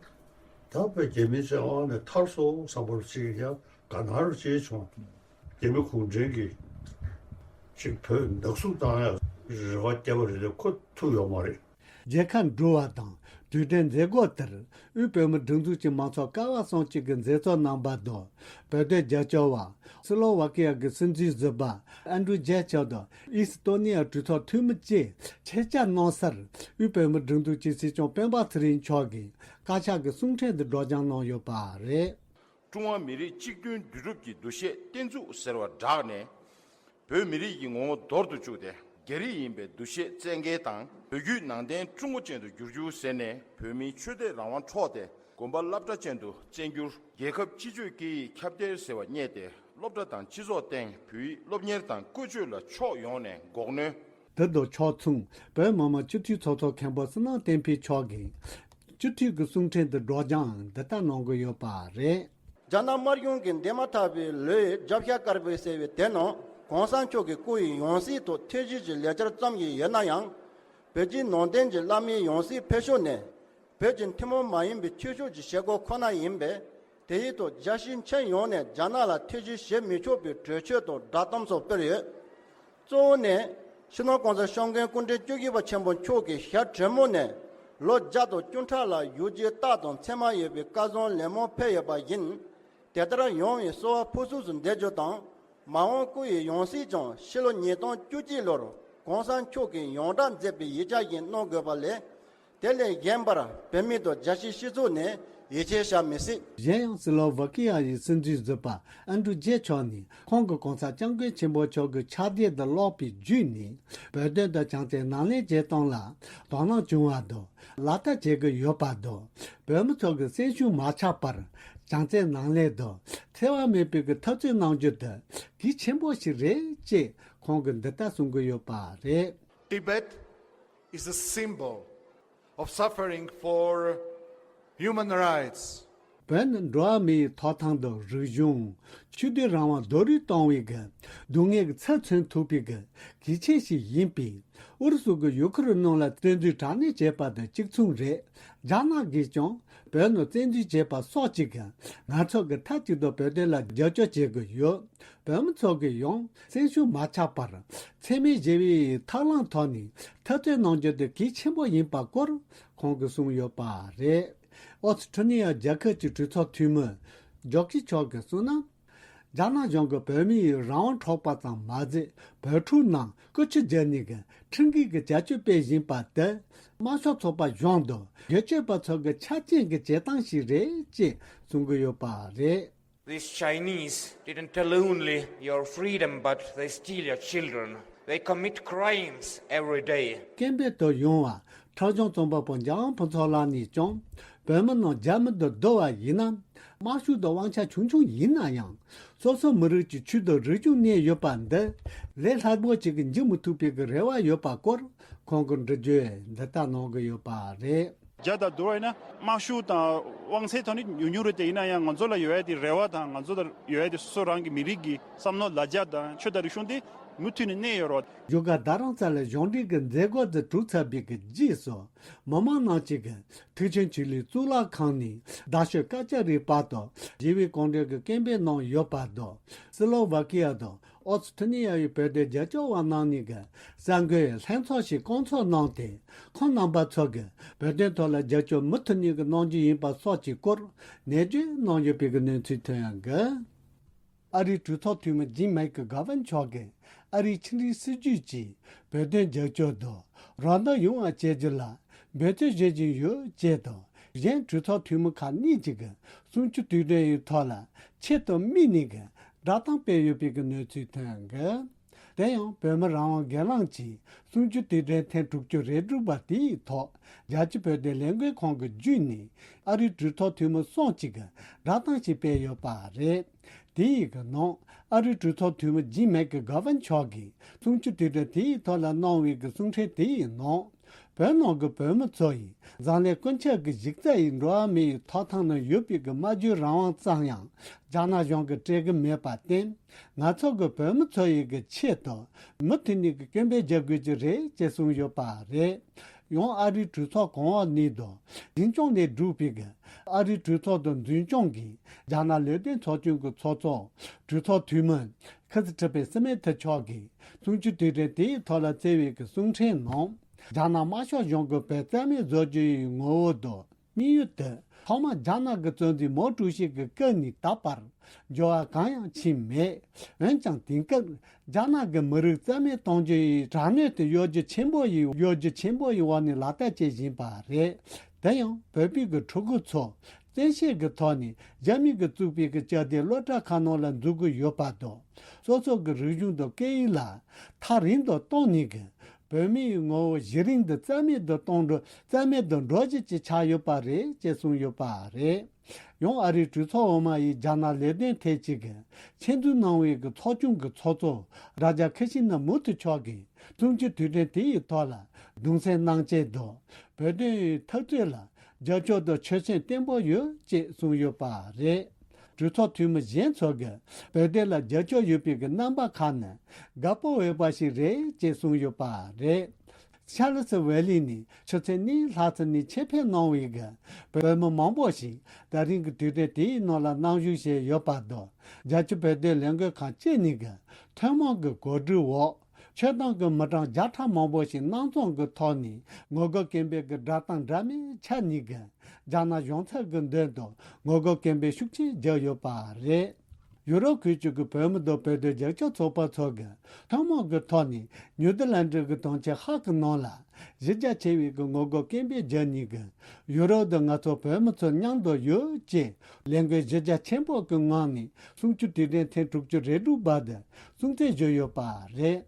ད་བོད་རྒྱ་མིའི་བཙན་དབང་ནས་ཐར་སོང་བསམ་པ་ཅིག་ཡང་དགའ་སྣང་རུ་སྐྱེས་བྱུང་། རྒྱ་མི་གུང་ཁྲན་གྱིས་ཅིག་བོད་ནག་འཛུགས་བཏང་ཡག་རེ་བ་བརྒྱབ་པ་རེད་དེ་ཁོ་ཐུབ་ཡོད་མ་རེད། རྒྱལ་ཁ་འགྲོ་བ་དང་དུས་དྲན་མཛད་སྒོ་དེར་དབུས་བོད་མིའི་སྒྲིག་འཛུགས་ཀྱི་མང་ཚོགས་ཀ་བ་གསུམ་གཅིག་གིས་མཛད་གཙོ་གནང་པ་དང་། བོད་དོན་རྒྱབ་སྐྱོར་བ་སི་ལོ་ཝ་ཀི་ཡ་གི་སྲིད་འཛིན་ཟུར་པ་ཨན་ཌྲུ་ཇེ་ཆར་དང་ཨི་སི་ཏོ་ནི་ཡ་གྲོས་ཚོགས་འཐུས་མི་བཅས་ཆེད་བཅར་གནང་སར་དབུས་བོད་མིའི་སྒྲིག་འཛུགས་ཀྱི་སྲིད་སྐྱོང་སྤེན་པ་ཚེ་རིང་མཆོག་གིས་བཀའ་ཤག་གི་གསུང་འཕྲིན་དུ་སྒྲོག་སྦྱང་གནང་ཡོད་པ་རེད། ཀྲུང་ཧྭ་མི་རིགས་གཅིག་མཐུན་འདུས་གྲུབ་ཀྱི་འདུ་ཤེས་བརྟན་ཚུགས་ཟེར་བ་བསྒྲགས་ནས། བོད་མི་རིགས་ཀྱི་ངོ་བོ་མདོར་དུ་བཅུག་སྟེ་རྒྱ་རིགས་ཡིན་པའི་འདུ་ཤེས་བཙན་འགེལ་དང་། བོད་བརྒྱུད་ནང་བསྟན་ཀྲུང་གོ་ཅན་དུ་བསྒྱུར་རྒྱུ་ཟེར་ནས་བོད་མིའི་ཆོས་དད་རང་དབང་འཕྲོག་སྟེ་དགོན་པ་སློབ་གྲྭ་ཅན་དུ་བཙན་བསྒྱུར། རྒྱལ་ཁབ་སྤྱི་སྤྱོད་སྐད་ཡིག་ཁྱབ་གདལ་ཟེར་བ་བསྙད་དེ་སློབ་གྲྭ་དང་སྤྱི་ཚོགས་སྟེང་བོད་ཡིག་སློབ་གཉེར་དང་བཀོལ་སྤྱོད་ལ་ཕྱོགས་ཡོངས་ནས་འགོག་གནོན། དེ་དང་ཕྱོགས་མཚུངས་བོད་མི་མང་སྤྱི་འཐུས་ཚོགས་གཙོ་མཁན་པོ་བསོད་ནམས་བསྟན་འཕེལ་མཆོག་གིས་སྤྱི་འཐུས་ཀྱི་གསུང་འཕྲིན་དུ་སྒྲོག་སྦྱང་འདི་ལྟར་གནང་གི་ཡོད་པ་རེད། རྒྱ་ནག་དམར་གཞུང་གིས་འདས་མ་ཐག་པའི་ལོའི་རྒྱབ་ཤ་དཀར་པོའི་ཟེར་བའི་དེ་ནང་གོང་ས་མཆོག་གི་སྐུ་ཡི་ཡང་སྲིད་ཐོག་ཐེངས་བཞི་གྱི་ལས་འཆར་བརྩམས་ཀྱི་ཡོད་ན་ཡང་། བོད་བརྒྱུད་ནང་བསྟན་གྱི་བླ་མའི་ཡང་སྲིད་ཕེབས་ཕྱོགས་ནས་བོད་ཀྱི་ཐུན་མོང་མ་ཡིན་པའི་ཆོས་ཕྱོགས་ཀྱི་བྱེད་སྒོ་ཁོ་ན་ཡིན་པས། དེའི་ཐོག་རྒྱལ་སྤྱིའི་ཁྱོན་ཡོངས་ནས་རྒྱ་ནག་ལ་ཐེ་བྱུས་བྱེད་མི་ཆོག་པའི་གྲོས་ཆོད་དང་བསྒྲགས་གཏམ་སོགས་སྤེལ་ཡོད། གཙོ་བོ་ནི། སྤྱི་ནོར་༸གོང་ས་༸སྐྱབས་མགོན་སྐུ་ཕྲེང་བཅུ་བཞི་པ་ཆེན་པོ་མཆོག་གིས་ཞྭ་དྲོན་མོ་ནས་ལོ་བརྒྱ་དང་བཅུ་ཕྲག་ལ་ཡུལ་གྱི་རྟགས་དང་མཚན་མ་ཡོད་པའི་སྐལ་བཟང་ལེབ་མོ་ཕུལ་ཡོད་པ་ཡིན། དེ་ལྟར་ཡོང་བའི་གསོལ་བ་ཕུར་ཚུགས་སུ་འདེབས་རྒྱུ་དང་། མ་འོངས་སྐུ་ཡི་ཡང་སྲིད་ཀྱང་ཕྱི་ལོ་ཉིས་སྟོང་བཅུ་གཅིག་ལོར་༸གོང་ས་མཆོག་གིས་ཡོངས་བསྒྲགས་མཛད་པའི་ཡིག་ཆ་བཞིན་གནང་དགོས་པ་ལས། དེ་ལས་གཞན་པར་བོད་མི་དང་རྒྱལ་སྤྱིའི་སྤྱི་ཚོགས་ནས་ཡིད་ཆེས་བྱ་མི་སྲིད། གཞན་ཡང་སི་ལོ་ཝ་ཀི་ཡ་ཡི་སྲིད་འཛིན་ཟུར་པ་ཨན་ཌྲུ་ཇེ་མཆོག་ནས་ཁོང་གིས་༸གོང་ས་༸སྐྱབས་མགོན་ཆེན་པོ་མཆོག་གི་ཕྱག་དེབ་དུ་ཀློག་པའི་བརྒྱུད་ནས་བོད་དོན་དང་བྱམས་བརྩེའི་ནང་ལས་བྱེད་སྟངས་ལ་དོ་སྣང་བྱུང་བ་དང་ལག་བསྟར་བྱེད་ཀྱི་ཡོད་པ་དང་། བོད་མི་ཚོ་གི་སེམས་ཤུགས་མ་ཆག་པར་བྱམས་བརྩེའི་ནང་ལས་དང་འཚེ་བ་མེད་པའི་གི་འཐབ་རྩོད་གནང་རྒྱུ་དེ་གལ་ཆེན་པོ་ཞིག་རེད་ཅེས་ཁོང་གིས་འདི་ལྟར་གསུང་གི་ཡོད་པ་རེད། Tibet is a symbol of suffering for human rights. བོད་ནི་འགྲོ་བ་མིའི་ཐོབ་ཐང་དང་རིག་གཞུང་། ཆོས་དད་རང་དབང་རྡོག་རོལ་གཏོང་བའི་གི་སྡུག་བསྔལ་གྱི་ཚད་མཚོན་ཐུབ་པའི་གི་གལ་ཆེན་ཞིག་ཡིན་པས། ཨུ་རུ་སུ་གི་ཡུ་ཁུ་རེན་ནང་ལ་བཙན་འཛུལ་དྲག་གནོན་བྱས་པ་དང་གཅིག་མཚུངས་རེད། རྒྱ་ནག་གིས་ཀྱང་བོད་ནང་བཙན་འཛུལ་བྱས་པ་སོགས་ཀྱིས་ང་ཚོ་གི་མཐའ་གཅིག་ཏུ་བོད་དོན་ལ་རྒྱབ་སྐྱོར་བྱེད་དགོས་ཡོད། བོད་མི་ཚོ་གིས་ཡང་སེམས་ཤུགས་མ་ཆག་པར་འཚེ་མེད་ཞི་བའི་ཐབས་ལམ་ཐོག་ནས་འཐབ་རྩོད་གནང་རྒྱུ་དེ་གལ་ཆེན་པོ་ཡིན་པ་སྐོར་ཁོང་གིས་གསུངས་ཡོད་པ་རེད། ཨོ་སི་ཁྲུ་ནི་ཡ་རྒྱལ་ཁབ་ཀྱི་གྲོས་ཚོགས་འཐུས་མི་ཇོ་ཀི་མཆོག་གིས་གསུངས་ན། རྒྱ་ནག་གཞུང་གིས་བོད་མིའི་རང་དབང་འཕྲོག་པ་ཙམ་མ་ཟད། བོད་ཕྲུག་རྣམས་རྐུ་འཁྱེར་བརྒྱབ་ནས་ཀྱི་ཁྲིམས་འགལ་གྱི་བྱ་སྤྱོད་སྤེལ་བཞིན་པ་དེ། དམར་ཤོག་ཚོགས་པ་གཞུང་དང་སྒེར་གཅོད་པ་ཚོ་གི་ཆ་རྐྱེན་གྱི་བྱེད་སྟངས་ཤིག་རེད་ཅེས་གསུང་གི་ཡོད་པ་རེད། These Chinese didn't tell only your freedom, but they steal your children. They commit crimes every day. སྐད་འབོད་དུ་ཡོང་བ། འཁྲབ་གཞུང་རྩོམ་པ་པོ་འཇམ་དབྱངས་ཕུན་ཚོགས་ལགས་ནས་ཀྱང་། བོད་མི་རྣམས་རྒྱ་མི་དང་བསྡུར་བ་ཡིན་ན། དམར་ཤོག་དང་དབང་ཆ་ཆུང་ཆུང་ཡིན་ན་ཡང་། སོ་སོ་མི་རིགས་ཀྱི་ཆོས་དང་རིག་གཞུང་གནས་ཡོད་པ་འདི། ལས་སླ་པོ་ཅིག་གིས་འཇིག་མི་ཐུབ་པའི་གི་རེ་བ་ཡོད་པ་སྐོར། ཁོང་གིས་འགྲེལ་བརྗོད་འདི་ལྟར་གནང་གི་ཡོད་པ་རེད། རྒྱ་དང་བསྡུར་བ་ཡིན་ན་དམར་ཤོག་དང་དབང་ཚད་ཐོག་ནས་ཉུང་ཉུང་རེད་དེ། ཡིན་ན་ཡང་ང་ཚོ་ལ་ཡོད་ཡ་དེ་རེ་བ་དང་། ང་ཚོ་ལ་ཡོད་ཡ་དེ་སོ་སོ་རང་གི་མི་རིགས་ཀྱི་བསམ་བློ་ལ་རྒྱ་དང་ཆོས་དང་རིག་གཞུང་དེ་མུ་མཐུད་ནས་གནས་ཡོད་རེད། བཞུགས་སྒར་རྡ་རམ་ས་ལའི་གཞུང་འབྲེལ་གྱི་མཛད་སྒོ་དེ་གྲུབ་ཚར་བའི་གི་རྗེས་སུ། མི་མང་རྣམས་ཀྱིས་གི་ཐེག་ཆེན་ཆོས་གླིང་གཙུག་ལག་ཁང་ནས་རྡ་ཤོད་ཀ་ཅ་རིའི་བར་དུ་ཞི་བའི་གོམ་བགྲོད་ཀྱི་སྐད་འབོད་གནང་ཡོད་པ་དང་། སི་ལོ་ཝ་ཀི་ཡ་དང་། ཨོ་སི་ཁྲུ་ནི་ཡ་ཡི་བོད་དོན་རྒྱབ་སྐྱོར་བ་རྣམས་ནས་ཀྱི་གསར་འགོད་ལྷན་ཚོགས་ཤིག་བསྐོང་ཚོགས་གནང་སྟེ། ཁོང་རྣམ་པ་ཚོ་གིས་བོད་དོན་ཐོག་ལ་རྒྱབ་སྐྱོར་མུ་མཐུད་ནས་ཀྱི་གནང་རྒྱུ་ཡིན་པ་སོགས་ཀྱི་སྐོར་ནན་བརྗོད་གནང་ཡོད་པའི་གི་གནས་ཚུལ་ཐོན་ཡོད་འདུག་ཨ་རིའི་གྲོས་ཚོགས་འཐུས་མི་ཇིམ་མེག་གི་གྷ་ཝན་མཆོག་གིས་ཨ་རིའི་ཕྱི་འབྲེལ་སྲིད་ཇུས་ཀྱིས་བོད་དོན་རྒྱབ་སྐྱོར་དང་རོགས་འདེགས་ཡོང་བ་བྱེད་རྒྱུ་ལ་འབད་བརྩོན་བྱེད་བཞིན་ཡོད་ཅེས་དང་། གཞན་གྲོས་ཚོགས་འཐུས་མི་ཁག་གཉིས་ཀྱིས་གསུམ་བཅུའི་དུས་དྲན་ཡི་ཐོག་ལ་ཆེད་དུ་དམིགས་ནས་ཀྱི་བསྒྲགས་གཏམ་སྤེལ་ཡོད་པའི་གི་གནས་ཚུལ་ཐོན་ཡོད་འདུག་དེ་ཡང་བོད་མི་རང་དབང་སྒེར་ལངས་ཀྱིས་གསུམ་བཅུའི་དུས་དྲན་ཐེངས་དྲུག་ཅུ་རེ་དྲུག་པ་དེའི་ཐོག་རྒྱལ་སྤྱིའི་བོད་དོན་ལས་འགུལ་ཁང་གི་བརྒྱུད་ནས་ཨ་རིའི་གྲོས་ཚོགས་འཐུས་མི་གསུམ་གཅིག་གིས་བསྒྲགས་གཏམ་ཞིག་སྤེལ་ཡོད་པ་རེད། དེའི་གི་ནང་ཨ་རིའི་གྲོས་ཚོགས་འཐུས་མི་ཇིམ་མེག་གི་གྷ་ཝན་མཆོག་གིས་གསུམ་བཅུའི་དུས་དྲན་དེའི་ཐོག་ལ་གནང་བའི་གི་གསུང་འཕྲིན་དེའི་ནང་། བོད་ནང་གི་བོད་མི་ཚོ་ཡིས་འཛམ་གླིང་ཀུན་ཁྱབ་ཀྱི་གཞི་རྩ་ཡི་འགྲོ་བ་མི་ཡི་ཐོབ་ཐང་ནང་ཡོད་པའི་གི་སྨྲ་བརྗོད་རང་དབང་ཙམ་ཡང་རྒྱ་ནག་གཞུང་གིས་སྤྲད་གི་མེད་པར་བརྟེན། ང་ཚོ་གི་བོད་མི་ཚོ་ཡི་གི་ཆེད་དུ་མུ་མཐུད་ནས་ཀྱི་སྐད་འབོད་རྒྱག་དགོས་ཀྱི་རེད་ཅེས་གསུངས་ཡོད་པ་རེད། ཡང་ཨ་རིའི་གྲོས་ཚོགས་གོང་འོག་གཉིས་དང་འཛིན་སྐྱོང་ལས་གྲུབ་པའི་གི་ཨ་རིའི་གྲོས་ཚོགས་དང་འཛིན་སྐྱོང་གི་རྒྱ་ནག་ལས་དོན་ཚོགས་ཆུང་གི་ཚོགས་གཙོ་གྲོས་ཚོགས་འཐུས་མི་ཁི་སི་ཁྲི་པེ་སི་མེ་ཐི་མཆོག་གིས་གསུམ་བཅུའི་དུས་དྲན་དེའི་ཐོག་ལ་བསྩལ་བའི་གི་གསུང་འཕྲིན་ནང་། རྒྱ་ནག་དམར་ཤོག་གཞུང་གིས་བོད་རྩ་མེད་བཟོ་རྒྱུ་ཡི་ངོ་བོ་དང་དམིགས་ཡུལ་དེ་ཐོག་མར་རྒྱ་ནག་གི་གཙོ་འཛིན་མའོ་ཀྲུའུ་ཞི་གི་སྐབས་ནས་ད་བར་འགྱུར་བ་གང་ཡང་ཕྱིན་མེད། འོན་ཀྱང་དེང་སྐབས་རྒྱ་ནག་གི་མི་རིགས་རྩ་མེད་གཏོང་རྒྱུ་ཡི་དྲག་གནོན་དེ་གཡོ་སྒྱུ་ཆེན་པོ་ཡི་གཡོ་སྒྱུ་ཆེན་པོ་ཡི་འོག་ནས་ལག་བསྟར་བྱེད་བཞིན་པ་རེད། དེ་ཡང་བོད་པའི་གི་ཕྲུ་གུ་ཚོ་བཙན་ཤེད་ཀྱི་ཐོག་ནས་རྒྱ་མི་གིས་བཙུགས་པའི་གི་བཅའ་སྡོད་སློབ་གྲྭ་ཁག་ནང་ལ་འཛུལ་གི་ཡོད་པ་དང་། སོ་སོ་གི་རིག་གཞུང་དང་སྐད་ཡིག་ལ་ཐག་རིང་དུ་གཏོང་ནས་གི་བོད་མིའི་ངོ་བོ་གཞི་རིམ་དུ་རྩ་མེད་དུ་གཏོང་འགྲོ་རྩ་མེད་དུ་འགྲོ་བཞིན་ཅིག་ཆགས་ཡོད་པ་རེད་ཅེས་གསུངས་ཡོད་པ་རེད། ཡང་ཨ་རིའི་གྲོས་ཚོགས་འོག་མ་ཡིས་རྒྱ་ནག་ལས་དོན་ཐད་ཅིག་གི་ཆེད་འཛུལ་གནང་བའི་གི་ཚོགས་ཆུང་གི་ཚོགས་གཙོ་རཱ་ཇཱ་ཁི་ཤི་ན་མུ་ཐུ་མཆོག་གིས་གསུམ་བཅུའི་དུས་དྲན་དེའི་ཐོག་ལ་གདུང་སེམས་གནང་བསྐྱེད་དང་བོད་དོན་འཐབ་རྩོད་ལ་རྒྱབ་སྐྱོར་དང་ཆོད་སེམས་བརྟན་པོ་ཡོད་ཅེས་གསུངས་ཡོད་པ་རེད། གྲོས་ཚོགས་འཐུས་མི་གཞན་ཚོ་གིས་བོད་དོན་ལ་རྒྱབ་སྐྱོར་ཡོད་པའི་གི་རྣམ་པ་ཁག་ནི་དགའ་སྤོབས་འོས་པ་ཞིག་རེད་ཅེས་གསུངས་ཡོད་པ་རེད། ཆཱ་ལི་སི་ཝེ་ལི་ནས་ཆུ་ཚོད་གཉིས་ལྷག་ཙམ་ནས་ཆེད་ཕེབས་གནང་བའི་གི་བོད་མི་མང་པོ་ཞིག་ད་རིང་གི་དུས་དྲན་དེའི་ནང་ལ་མཉམ་ཞུགས་བྱས་ཡོད་པ་དང་། རྒྱལ་སྤྱིའི་བོད་དོན་ལས་འགུལ་ཁང་བཅས་ནས་གི་ཐུན་མོང་གི་གོ་སྒྲིག་འོག་ཆོས་དང་གི་མི་གྲངས་བརྒྱ་ཕྲག་མང་པོ་ཞིག་སྣང་བཙོང་གི་ཐོག་ནས་ངོ་རྒོལ་སྐད་འབོད་ཀྱི་བསྒྲགས་གཏམ་འདྲ་མིན་འཁྱེར་ནས་གི་རྒྱ་ནག་གཞུང་ཚབ་ཀྱི་མདུན་དུ་ངོ་རྒོལ་སྐད་འབོད་ཤུགས་ཆེན་བརྒྱབ་ཡོད་པ་རེད། ཡུ་རོབ་ཁུལ་གཅིག་གི་བོད་མི་དང་བོད་དོན་རྒྱབ་སྐྱོར་ཚོགས་པ་ཚོ་གིས་ཐུན་མོང་གི་ཐོག་ནས་ནིའུ་ཛི་ལན་ཌི་གི་གྲོང་ཁྱེར་ཧ་གི་ནང་ལ་གཞི་རྒྱ་ཆེ་བའི་གི་ངོ་རྒོལ་སྐད་འབོད་བརྒྱབ་ནས་གི་ཡུ་རོབ་དང་ང་ཚོ་བོད་མི་ཚོ་མཉམ་དུ་ཡོད་ཅེས་ལས་འགུལ་གཞི་རྒྱ་ཆེན་པོ་གི་ངང་ནས་གསུམ་བཅུའི་དུས་དྲན་ཐེངས་དྲུག་ཅུ་རེ་དྲུག་པ་དེ་སྲུང་བརྩི་ཞུས་ཡོད་པ་རེད།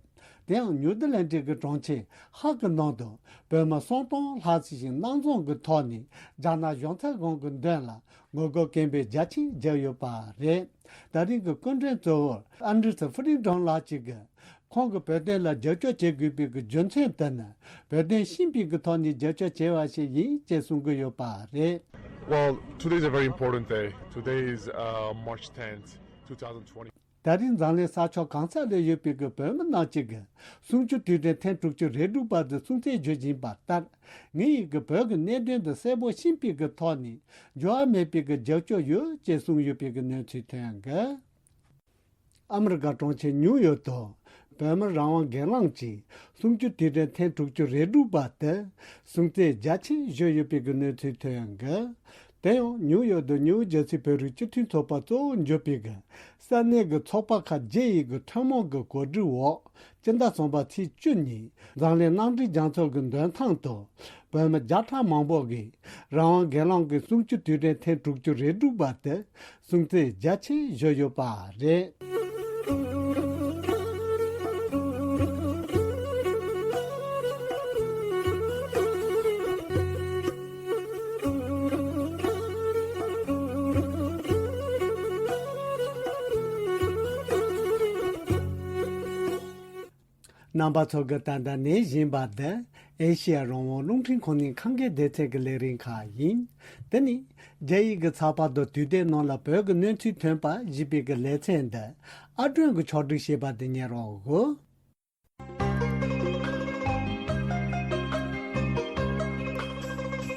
དེའང་ནིའུ་ཛི་ལན་ཌི་གི་གྲོང་ཁྱེར་ཧ་གི་ནང་དུ་བོད་མི་སུམ་སྟོང་ལྷག་ཙམ་ཞིག་སྣང་བཙོང་གི་ཐོག་ནས་རྒྱ་ནག་གཞུང་ཚབ་ཁང་གི་མདུན་ལ་ངོ་རྒོལ་སྐད་འབོད་རྒྱ་ཆེན་བརྒྱབ་ཡོད་པ་རེད། ད་རིང་གི་སྐུ་མགྲོན་གཙོ་བོར་ཨན་ཌི་རི་སི་ཧྥི་རིན་ཌོན་ལགས་གཅིག་གིས་ཁོང་གིས་བོད་དོན་ལ་རྒྱབ་སྐྱོར་བྱེད་དགོས་པའི་གི་རྒྱུ་མཚན་དེ་ནི་བོད་དོན་ཤེས་པའི་གི་ཐོག་ནས་རྒྱབ་སྐྱོར་བྱས་པ་ཞིག་ཡིན་ཅེས་གསུང་གི་ཡོད་པ་རེད། Well, today is a very important day. Today is uh, March tenth, two thousand twenty. ད་རིང་འཛམ་གླིང་ས་ཕྱོགས་གང་ས་ལ་ཡོད་པའི་གི་བོད་མི་རྣམས་ཀྱིས་གི་གསུམ་བཅུའི་དུས་དྲན་ཐེངས་དྲུག་ཅུ་རེ་དྲུག་པ་དེ་སྲུང་བརྩི་ཞུ་བཞིན་པ་ལྟར། ངེད་ཡིས་གི་བོད་ཀྱི་གནད་དོན་དེ་གསལ་པོ་ཤེས་པའི་གི་ཐོག་ནས་འགྱུར་བ་མེད་པའི་གི་རྒྱབ་སྐྱོར་ཡོད་ཅེས་གསུངས་ཡོད་པའི་གི་གནས་ཚུལ་ཐོན་གི། ཨ་མི་རི་ཀ་གྲོང་ཁྱེར་ཉིའུ་ཡོག་ཏུ་བོད་མི་རང་དབང་སྒེར་ལངས་ཀྱིས་གསུམ་བཅུའི་དུས་དྲན་ཐེངས་དྲུག་ཅུ་རེ་དྲུག་པ་དེ་སྲུང་བརྩི་རྒྱ་ཆེན་ཞུས་ཡོད་པའི་གི་གནས་ཚུལ་ཐོན་གི། དེ་ཡང་ནིའུ་ཡོག་ཏུ་ནིའུ་ཇར་སི་བོད་རིགས་སྤྱི་མཐུན་ཚོགས་པ་གཙོ་བོ་གྱུར་པའི་གི་ས་གནས་ཀྱི་ཚོགས་པ་ཁག་བརྒྱད་ཡི་གི་ཐུན་མོང་གི་གོ་སྒྲིག་འོག་སྤྱི་ཟླ་གསུམ་པ་ཚེས་བཅུ་ཉིན་འཛམ་གླིང་མནའ་འབྲེལ་རྒྱལ་ཚོགས་ཀྱི་མདུན་ཐང་དུ་བོད་མི་བརྒྱ་ཕྲག་མང་པོ་གིས་རང་དབང་སྒེར་ལངས་ཀྱི་གསུམ་བཅུའི་དུས་དྲན་ཐེངས་དྲུག་ཅུ་རེ་དྲུག་པ་དེ་སྲུང་བརྩི་རྒྱ་ཆེན་ཞུས་ཡོད་པ་རེད། རྣམ་པ་ཚོ་གིས་ད་ལྟ་ཉན་བཞིན་པ་འདི་ཨེ་ཤེ་ཡ་རང་དབང་རླུང་འཕྲིན་ཁང་ནས་ཁམས་སྐད་སྡེ་ཚན་གྱི་ལས་རིམ་ཁག་ཡིན། འདི་ནི་རྒྱ་ཡིག་གི་ཚགས་པར་དང་དུས་དེབ་ནང་ལ་བོད་ཀྱི་གནས་ཚུལ་ཐོན་པ་ཞེས་པའི་གི་ལེ་ཚན་འདི་ཨ་སྒྲོན་གྱིས་ཕྱོགས་སྒྲིག་བྱས་པ་དེ་ཉན་རོགས་གོ།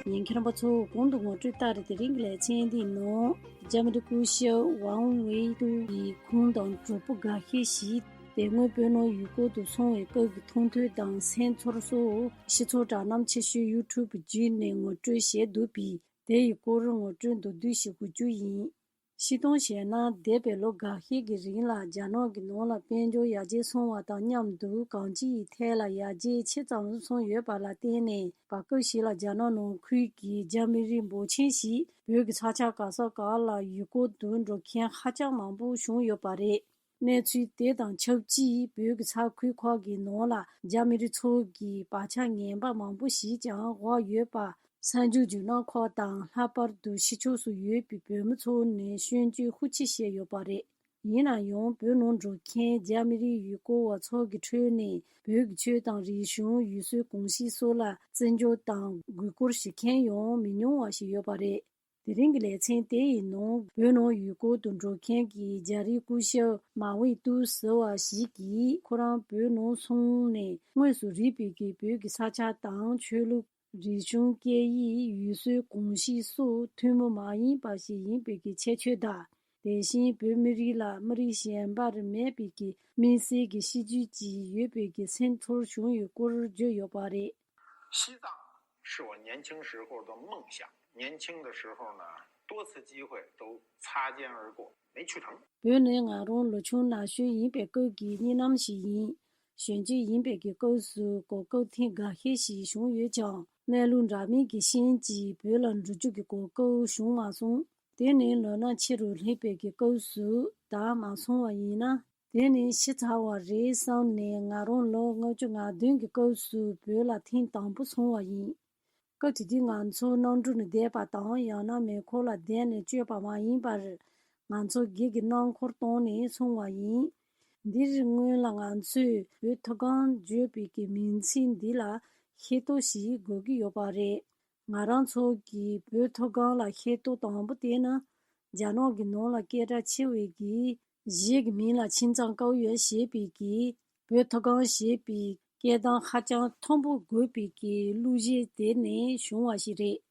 ཉན་མཁན་རྣམ་པ་ཚོ། གོང་དུ་ངོ་སྤྲོད་ལྟར། དེ་རིང་གི་ལེ་ཚན་འདིའི་ནང་རྒྱ་མི་རིགས་སྐུ་ཞབས་ཝང་ཝེ་ཏུའུ་ཡི་ཁུངས་དང་གྲོགས་པོ་འགའ་ཤས་ཤིག་དེ་སྔོན་བོད་ནང་ཡུལ་སྐོར་དུ་སོང་བའི་སྐབས་ཀྱི་མཐོང་ཐོས་དང་སེམས་ཚོར་སོགས་སྤྱི་ཚོགས་དྲ་ལམ་ཆེ་ཤོས་ཡུ་ཊུབ་བརྒྱུད་ནས་ངོ་སྤྲོད་བྱས་འདུག་པས། དེ་ཡི་སྐོར་ངོ་སྤྲོད་མདོར་བསྡུས་ཤིག་འགོད་རྒྱུ་ཡིན། སྤྱིར་བཏང་བཤད་ན། འདས་པའི་ལོ་འགའ་ཤས་ཀྱི་རིང་ལ་རྒྱ་ནག་གི་ནང་ལ་དཔལ་འབྱོར་ཡར་རྒྱས་སོང་བ་དང་མཉམ་དུ་གང་ཅིའི་ཐད་ལ་ཡར་རྒྱས་ཆེ་ཙམ་སོང་ཡོད་པ་ལ་བརྟེན་ནས། བར་སྐབས་ཤིག་ལ་རྒྱ་ནག་ནང་ཁུལ་གྱི་རྒྱ་མི་རིགས་འབོར་ཆེན་ཞིག་བོད་ཀྱི་ས་ཆ་ག་ས་ག་ལ་ཡུལ་སྐོར་དུ་འགྲོ་མཁན་ཧ་ཅང་མང་པོ་བྱུང་ཡོད་པ་རེད། གནས་ཚུལ་དེ་དང་ཆབས་ཅིག་བོད་ཀྱི་ས་ཁུལ་ཁག་གི་ནང་ལ་རྒྱ་མི་རིགས་ཚོ་གི་བག་ཆགས་ངན་པ་མང་པོ་ཞིག་ཀྱང་བབས་ཡོད་པ། གསར་འགྱུར་བརྒྱུད་ལམ་ཁག་དང་། ལྷག་པར་དུ་ཕྱི་ཕྱོགས་སུ་ཡོད་པའི་བོད་མི་ཚོ་ནས་སྐྱོན་བརྗོད་ཤུགས་ཆེ་བྱས་ཡོད་པ་རེད། ཡིན་ན་ཡང་། བོད་ནང་འགྲོ་མཁན་རྒྱ་མི་རིགས་ཡུལ་སྐོར་བ་ཚོ་གི་ཁྲོད་ནས་བོད་ཀྱི་ཆོས་དང་རིག་གཞུང་། ཡུལ་སྲོལ་གོམས་གཤིས་སོགས་ལ་བརྩི་འཇོག་དང་གུས་བཀུར་བྱེད་མཁན་ཡང་མི་ཉུང་བ་ཞིག་ཡོད་པ་རེད། དེ་རིང་གི་ལེ་ཚན་དེ་ཡི་ནང་། བོད་ནང་ཡུལ་སྐོར་དུ་འགྲོ་མཁན་གྱི་རྒྱ་རིགས་སྐུ་ཞབས་མཱ་ཝེ་ཏུའུ་ཟེར་བ་ཞིག་གིས། ཁོ་རང་བོད་ནང་སོང་ནས་དངོས་སུ་རིག་པའི་གི་བོད་ཀྱི་ས་ཆ་དང་ཆོས་ལུགས། རིག་གཞུང་། སྐད་ཡིག། ཡུལ་སྲོལ་གོམས་གཤིས་སོགས་ཐུན་མོང་མ་ཡིན་པ་ཞིག་ཡིན་པའི་གི་ཁྱད་ཆོས་དང་། དེ་བཞིན་བོད་མི་རིགས་ལ་མི་རིགས་གཞན་པར་མེད་པའི་གི་དམིགས་བསལ་གྱི་གཤིས་རྒྱུད་ཅིག་ཡོད་པའི་གི་སེམས་ཚོར་བྱུང་ཡོད་སྐོར་བརྗོད་ཡོད་པ་རེད། 西藏是我年轻时候的梦想。年轻的时候呢，多次机会都擦肩而过，没去成。 བོད་ནི་ང་རང་ལོ་ཆུང་ན་གཞོན་ཡིན་པའི་སྐབས་ཀྱི་གཉིད་ལམ་ཞིག་ཡིན། གཞོན་སྐྱེས་ཡིན་པའི་གི་སྐབས་སུ་གོ་སྐབས་ཐེངས་འགའ་ཤས་ཤིག་བྱུང་ཡོད་ཀྱང་། གནས་ལུགས་འདྲ་མིན་གྱི་རྐྱེན་གྱིས་བོད་ལ་འགྲོ་རྒྱུ་གི་གོ་སྐབས་བྱུང་མ་སོང་། དེ་ནི་ལོ་ན་ཆེ་རུ་སླེབས་པའི་གི་སྐབས་སུ་ད་མ་སོང་བ་ཡིན་ན། དེ་ནི་ཤི་ཚར་བ་རེད་བསམ་ནས། ང་རང་ལོ་ལྔ་བཅུ་ང་བདུན་གྱི་སྐབས་སུ་བོད་ལ་ཐེངས་དང་པོ་སོང་བ་ཡིན། སྐབས་དེ་དུས་ང་ཚོ་གནམ་གྲུ་ནང་བསྡད་པ་དང་། ཡང་ན་མེ་འཁོར་ལ་བསྡད་ནས་བསྐྱོད་པ་མ་ཡིན་པར། ང་ཚོ་སྒེར་གྱི་སྣུམ་འཁོར་བཏང་ནས་སོང་བ་ཡིན། འདིར་སྔོན་ལ་ང་ཚོས་བོད་མཐོ་སྒང་བརྗོད་པའི་གི་མིང་ཚིག་འདི་ལ་ཤེས་རྟོགས་ཤིག་དགོས་ཀྱི་ཡོད་པ་རེད། ང་རང་ཚོ་གིས་བོད་མཐོ་སྒང་ལ་ཤེས་རྟོགས་དང་པོ་བསྟན་ན། རྒྱ་ནག་གི་ནང་ལ་སྐད་གྲགས་ཆེ་བའི་གི་གཞས་ཀྱི་མིང་ལ་ཁྱིམ་ཚང་ཀའོ་ཡོན་ཞེས་པའི་གི་བོད་མཐོ་སྒང་ཞེས་པའི་སྐད་གདངས་ཧ་ཅང་མཐོན་པོ་དགོད་པའི་གི་གླུ་གཞས་དེ་ནས་བྱུང་བ་ཞིག་རེད།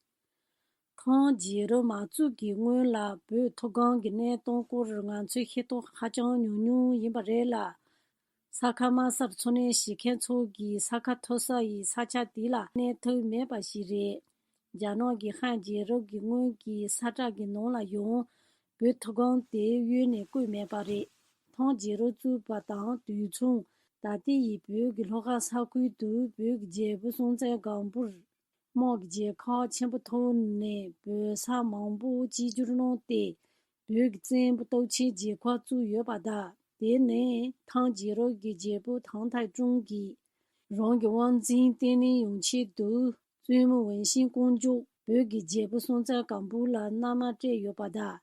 ཐང་རྒྱལ་རབས་མ་བཙུགས་ཀྱི་སྔོན་ལ་བོད་མཐོ་སྒང་གི་གནས་སྟངས་སྐོར་ང་ཚོས་ཤེས་རྟོགས་ཧ་ཅང་ཉུང་ཉུང་ཡིན་པ་རེད་ལ། ས་ཁ་དམའ་སར་འཚོ་གནས་བྱེད་མཁན་ཚོ་གིས་ས་ཁ་མཐོ་ས་ཡི་ས་ཆ་དེ་ལ་གནས་ཐབས་མེད་པ་ཞིག་རེད། རྒྱ་ནག་གི་ཧན་རྒྱལ་རབས་ཀྱི་སྔོན་གྱི་ས་བཀྲ་གི་ནང་ལ་ཡང་བོད་མཐོ་སྒང་དེ་གཡོལ་ནས་བཀོད་མེད་པ་རེད། ཐང་རྒྱལ་རབས་བཙུགས་པ་དང་དུས་མཚུངས། ད་ལྟའི་ཡི་བོད་ཀྱི་ལྷོ་ཁ་ས་ཁུལ་དུ་བོད་ཀྱི་རྒྱལ་པོ་སྲོང་བཙན་སྒམ་པོར། དམག་གི་རྒྱལ་ཁག་ཆེན་པོ་ཐོག་ནས་བོད་ས་མང་པོ་གཅིག་གྱུར་གནང་སྟེ། བོད་ཀྱི་བཙན་པོ་སྟོབས་ཆེན་རྒྱལ་ཁབ་བཙུགས་ཡོད་པ་དང་། དེ་ནས་ཐང་རྒྱལ་རབས་ཀྱི་རྒྱལ་པོ་ཐང་ཐའི་ཀྲུང་གིས་རང་གི་དབང་འཛིན་བརྟན་ལྷིང་ཡོང་ཆེད་དུ། བཙུན་མོ་ཝུན་ཤིང་ཀོང་ཇོ་བོད་ཀྱི་རྒྱལ་པོ་སྲོང་བཙན་སྒམ་པོ་ལ་མནའ་མ་སྤྲད་ཡོད་པ་དང་།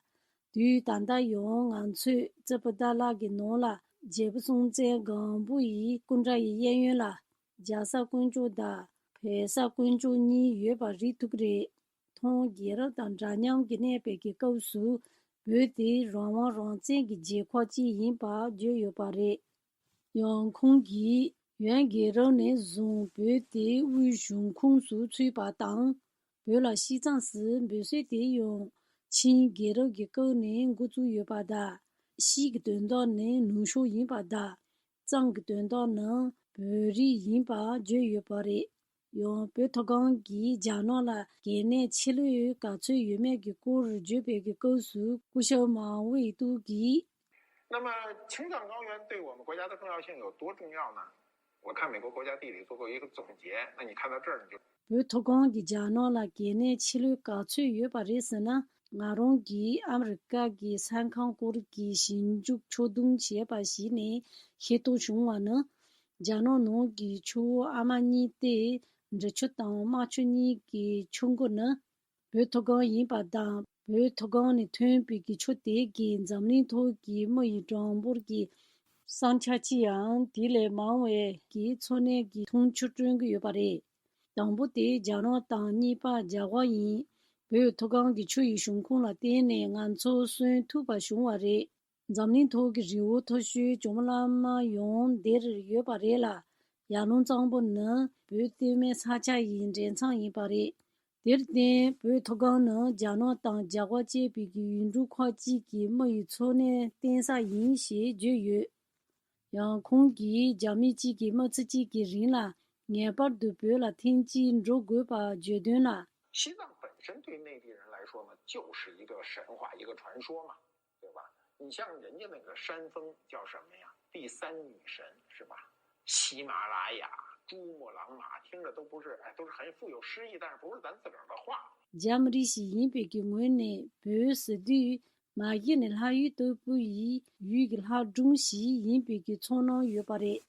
དུས་ད་ལྟ་ཡང་ང་ཚོས་རྩེ་པོ་ཏཱ་ལ་གི་ནང་ལ་རྒྱལ་པོ་སྲོང་བཙན་སྒམ་པོ་ཡི་སྐུ་འདྲ་ཡི་གཡས་གཡོན་ལ། རྒྱ་བཟའ་དཀོན་མཆོག་དང་བལ་བཟའ་དཀོན་མཆོག་གཉིས་ཡོད་པ་རིག་ཐུབ་ཀྱི་རེད། ཐང་རྒྱལ་རབས་དང་འདྲ་མཉམ་གྱི་གནས་པའི་གི་སྐབས་སུ་བོད་དེ་རང་དབང་རང་བཙན་གྱི་རྒྱལ་ཁབ་ཅིག་ཡིན་པ་བརྗོད་ཡོད་པ་རེད། ཡང་ཁོང་གིས་ཡོན་རྒྱལ་རབས་ནས་བཟུང་བོད་དེ་དབུས་གཞུང་ཁོངས་སུ་ཚུད་པ་དང་། བོད་ལ་ཤིས་ཙང་ཟེར་འབོད་སྲོལ་དེ་ཡང་ཆིང་རྒྱལ་རབས་ཀྱི་སྐབས་ནས་འགོ་བཙུགས་ཡོད་པ་དང་། ཤིས་ཀྱི་དོན་དག་ནི་ནུབ་ཕྱོགས་ཡིན་པ་དང་། ཙང་གི་དོན་དག་ནི་བོད་རིགས་ཡིན་པ་བརྗོད་ཡོད་པ་རེད། ཡང་བོད་མཐོ་སྒང་གིས་རྒྱ་ནག་ལ་གལ་གནད་ཆེ་ལོས་ག་ཚོད་ཡོད་མེད་ཀྱི་སྐོར་བརྗོད་པའི་གི་སྐབས་སུ། སྐུ་ཞབས་མཱ་ཝེ་ཏུའུ་གིས། 那么青藏高原对我们国家的重要性有多重要呢？我看美国国家地理做过一个总结，那你看到这儿你就 བོད་མཐོ་སྒང་གི་རྒྱ་ནག་ལ་གལ་གནད་ཆེ་ལོས་ག་ཚོད་ཡོད་པ་རེད་ཟེར་ན། ང་རང་གིས་ཨ་མི་རི་ཀ་གི་ས་ཁང་སྐོར་གྱི་ཞིབ་འཇུག་ཕྱོགས་བསྡོམས་བྱས་པ་ཞིག་ནས་ཤེས་རྟོགས་བྱུང་བ་ནི། རྒྱ་ནག་ནང་གི་ཆུ་བོ་ཨ་མ་གཉིས་ཏེ། འབྲི་ཆུ་དང་རྨ་ཆུ་གཉིས་ཀྱི་ཆུ་མགོ་ནི་བོད་མཐོ་སྒང་ཡིན་པ་དང་། བོད་མཐོ་སྒང་ནས་ཐོན་པའི་གི་ཆུ་དེ་གིས་འཛམ་གླིང་ཐོག་གི་མི་ཡི་གྲངས་འབོར་གྱི་ ས་ཆ་སྤྱི་ཡང་དེ་ལས་མང་བའི་གི་འཚོ་གནས་ཀྱི་འཐུང་ཆུ་བསྐྲུན་གྱི་ཡོད་པ་རེད། དང་པོ་དེ་རྒྱ་ནག་དང་གཉིས་པ་རྒྱ་གར་ཡིན། བོད་མཐོ་སྒང་གི་ཆུ་ཡི་གཞུང་ཁུངས་ལ་བརྟེན་ནས་ང་ཚོ་གསོན་ཐུབ་པ་བྱུང་བ་རེད། འཛམ་གླིང་ཐོག་གི་རི་བོ་མཐོ་ཤོས་ཇོ་མོ་གླང་མ་ཡང་འདིར་ཡོད་པ་རེད་ལ། ཡར་ཀླུང་གཙང་པོ་ནི་བོད་གཏེར་མའི་ས་ཆ་ཡི་འདྲེན་མཚམས་ཡིན་པ་རེད། དེར་བརྟེན་བོད་མཐོ་སྒང་ནི་རྒྱ་ནག་དང་རྒྱ་གར་བཅས་པའི་གི་ཡུལ་གྲུ་ཁག་ཅིག་གི་མི་ཡི་འཚོ་གནས་བརྟེན་ས་ཡིན་ཞེས་བརྗོད་ཡོད། ཡང་ཁོང་གིས་རྒྱ་མི་གཅིག་གིས་མི་ཚེ་གཅིག་གི་རིང་ལ་ངེས་པར་དུ་བོད་ལ་ཐེངས་གཅིག་འགྲོ་དགོས་པ་བརྗོད་དོན་ལ། 西藏本身对内地人来说呢，就是一个神话，一个传说嘛，对吧？你像人家那个山峰叫什么呀？第三女神是吧？喜马拉雅、珠穆朗玛，听着都不是，哎，都是很富有诗意，但是不是咱自个儿的话。 རྒྱ་མི་རིགས་ཤིག་ཡིན་པའི་གི་ངོས་ནས་བོད་ཟེར་དུས་མ་གཞི་ནས་ལྷ་ཡུལ་ལྟ་བུ་ཡི་ཡུལ་གྱི་ལྷ་སྒྲུང་ཞིག་ཡིན་པའི་གི་ཚོར་སྣང་ཡོད་པ་རེད།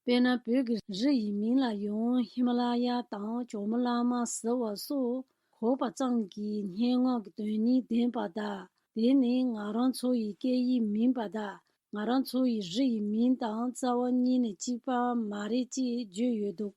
དཔེར་ན་བོད་ཀྱི་རི་ཡི་མིང་ལ་ཡང་ཧི་མ་ལ་ཡ་དང་ཇོ་མོ་གླང་མ་ཟེར་བ་སོགས་གོ་བ་ཙམ་གྱིས་སྙན་ངག་གི་དོན་སྙིང་ལྡན་པ་དང་། དེ་ནི་ང་རང་ཚོ་ཡི་སྐད་ཡིག་མིན་པ་དང་། ང་རང་ཚོ་ཡི་རི་ཡི་མིང་དང་རྩ་བ་ཉིད་ནས་གཅིག་པ་མ་རེད་ཅེས་བརྗོད་ཡོད་འདུག།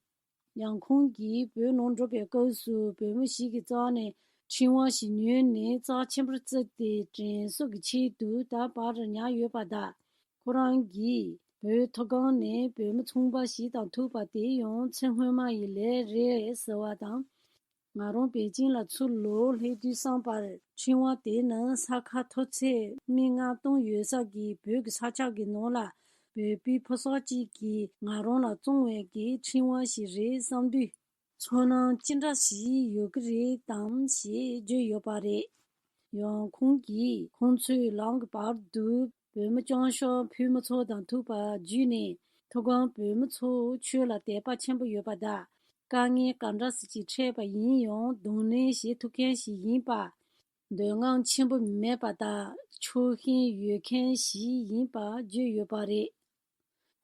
ཡང་ཁོང་གིས་བོད་ནང་འགྲོ་བའི་སྐབས་སུ་བོད་མི་ཞིག་གི་རྩ་ནས་ཕྲེང་བ་ཞིག་ཉོས་ནས་རྩ་ཆེན་པོར་བརྩིས་ཏེ་དྲན་གསོ་གི་ཆེད་དུ་ད་བར་ཉར་ཡོད་པ་དང་། ཁོ་རང་གིས་བོད་མཐོ་སྒང་ནས་བོད་མི་ཚོང་པ་ཞིག་དང་ཐུག་པ་དེ་ཡང་ཚེ་སྔོན་མ་ཡི་ལས་རེད་ཟེར་བ་དང་། ང་རང་པེ་ཅིང་ལ་ཚུར་ལོག་སླེབས་དུས་ཙམ་པར་ཕྲེང་བ་དེ་ནི་ས་ཁ་མཐོ་ཚད་སྨི་ལྔ་སྟོང་ཡོད་ས་གི་བོད་ཀྱི་ས་ཆ་གི་ནང་ལ་བོད་པའི་ཕོ་གསར་གཅིག་གིས་ང་རང་ལ་བཙོང་བའི་གི་ཕྲེང་བ་ཞིག་རེད་བསམ་དུས། ཚོར་སྣང་ཅི་འདྲ་ཞིག་ཡོད་ཀྱི་རེད་དམ་ཞེས་བརྗོད་ཡོད་པ་རེད། ཡང་ཁོང་གིས་ཁོང་ཚོས་ལམ་གྱི་བར་དུ་བོད་མི་ལྕང་ཤོག་ཕུལ་མི་ཚོ་དང་ཐུག་པ་བརྒྱུད་ནས་མཐོ་སྒང་བོད་མི་ཚོ་ཆོས་ལ་དད་པ་ཆེན་པོ་ཡོད་པ་དང་། དཀའ་ངལ་ག་འདྲ་ཞིག་འཕྲད་པ་ཡིན་ཡང་གདོང་ལེན་བྱེད་ཐུབ་མཁན་ཞིག་ཡིན་པ། འདོད་རྔམ་ཆེན་པོ་མེད་པ་དང་ཕྱོགས་ཞེན་ཡོད་མཁན་ཞིག་ཡིན་པ་བརྗོད་ཡོད་པ་རེད།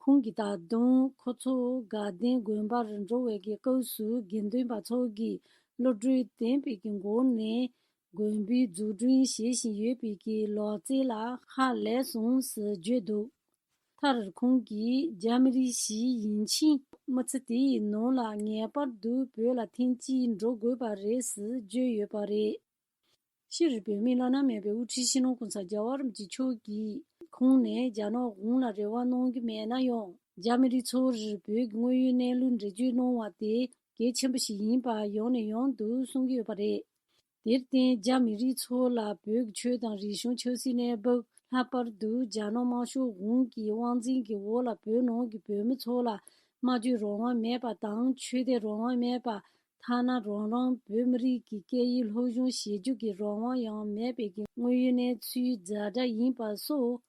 ཁོང་གིས་ད་དུང་ཁོ་ཚོ་དགའ་ལྡན་དགོན་པར་འགྲོ་བའི་གི་སྐབས་སུ་དགེ་འདུན་པ་ཚོ་གིས་བློ་གྲོས་ལྡན་པའི་གི་སྒོ་ནས་དགོན་པའི་འཛུགས་སྐྲུན་བྱེད་བཞིན་ཡོད་པའི་གི་ལོ་ཙཱ་ལ་ཧ་ལས་སོང་ཟེར་བརྗོད་འདུག། མཐར་ཁོང་གིས་རྒྱ་མི་རིགས་ཤིག་ཡིན་ཕྱིན་མི་ཚེ་དེའི་ནང་ལ་ངེས་པར་དུ་བོད་ལ་ཐེངས་གཅིག་འགྲོ་དགོས་པ་རེད་ཟེར་བརྗོད་ཡོད་པ་རེད། སྤྱིར་བོད་མིའི་བླ་ན་མེད་པའི་དབུ་ཁྲིད་སྤྱི་ནོར་གོང་ས་རྒྱལ་བ་རིན་པོ་ཆེ་མཆོག་གིས་ཁོང་ནས་རྒྱ་ནག་གཞུང་ལ་རེ་བ་གནང་གི་མེད་ན་ཡང་རྒྱ་མི་རིགས་ཚོར་བོད་ཀྱི་དངོས་ཡོད་གནས་ལུགས་འགྲེལ་བརྗོད་གནང་བ་དེ་གལ་ཆེན་པོ་ཞིག་ཡིན་པ་ཡང་ནས་ཡང་དུ་གསུང་གི་ཡོད་པ་རེད། དེར་བརྟེན་རྒྱ་མི་རིགས་ཚོ་ལ་བོད་ཀྱི་ཆོས་དང་རིག་གཞུང་ཆབ་སྲིད་གནས་བབ། ལྷག་པར་དུ་རྒྱ་ནག་དམར་ཤོག་གཞུང་གི་དབང་འཛིན་གྱི་འོག་ལ་བོད་ནང་གི་བོད་མི་ཚོ་ལ་སྨྲ་བརྗོད་རང་དབང་མེད་པ་དང་ཆོས་དད་རང་དབང་མེད་པ། ཐ་ན་རང་རང་བོད་མི་རིགས་ཀྱི་སྐད་ཡིག་སློབ་སྦྱོང་བྱེད་རྒྱུ་གི་རང་དབང་ཡང་མེད་པའི་གི་དངོས་ཡོད་གནས་ཚུལ་ཛ་དྲག་ཡིན་པ་སོགས།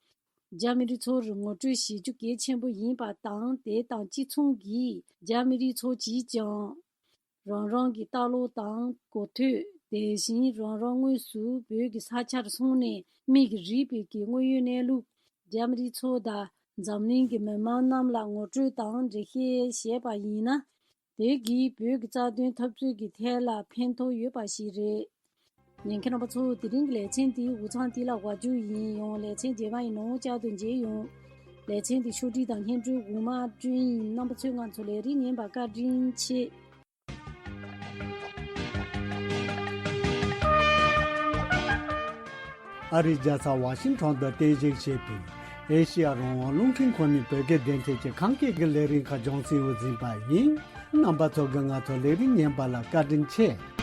རྒྱ་མི་རིགས་ཚོར་ངོ་སྤྲོད་བྱེད་རྒྱུ་གལ་ཆེན་པོ་ཡིན་པ་དང་། དེ་དང་གཅིག་མཚུངས་ཀྱིས་རྒྱ་མི་རིགས་ཚོ་གིས་ཀྱང་རང་རང་གི་ལྟ་ལོག་དང་གོ་ཐོས། དེ་བཞིན་རང་རང་དངོས་སུ་བོད་ཀྱི་ས་ཆར་སོང་ནས་མིག་གིས་རིག་པའི་གི་དངོས་ཡོད་གནས་ལུགས། རྒྱ་མི་རིགས་ཚོ་དང་འཛམ་གླིང་གི་མི་མང་རྣམས་ལ་ངོ་སྤྲོད་དང་འགྲེལ་བཤད་བྱས་པ་ཡིན་ན། དེ་གིས་བོད་ཀྱི་རྩ་དོན་འཐབ་རྩོད་ཀྱི་ཐད་ལ་ཕན་ཐོགས་ཡོད་པ་ཞིག་རེད། ཉན་མཁན་རྣམ་པ་ཚོ། དེ་རིང་གི་ལེ་ཚན་འདི་འུ་ཚང་འདི་ལ་བ་རྒྱུ་ཡིན། ཡང་ལེ་ཚན་རྗེས་མ་ཡི་ནང་བསྐྱར་དུ་མཇལ་ཡོང་། ལེ་ཚན་འདི་ཕྱོགས་སྒྲིག་དང་སྙན་སྒྲོན་འོག་མ་བསྐྲུན་ཡིན། རྣམ་པ་ཚོས་ང་ཚོ་ལས་རིམ་ཉན་པར་བཀའ་དྲིན་ཆེ། ཨ་རིའི་རྒྱལ་ས་ཝ་ཤིང་ཊོན་དུ་རྟེན་གཞི་བྱས་པའི་ཨེ་ཤེ་ཡ་རང་དབང་རླུང་འཕྲིན་ཁང་ནས་བོད་སྐད་སྡེ་ཚན་གྱི་ཁམས་སྐད་ཀྱི་ལས་རིམ་ཁག་སྦྱོང་སའི་འོས་འཛིན་པ་ཡིན། རྣམ་པ་ཚོ་གིས་ང་ཚོ་ལས་རིམ་ཉན་པ་ལ་བཀའ་དྲིན་ཆེ།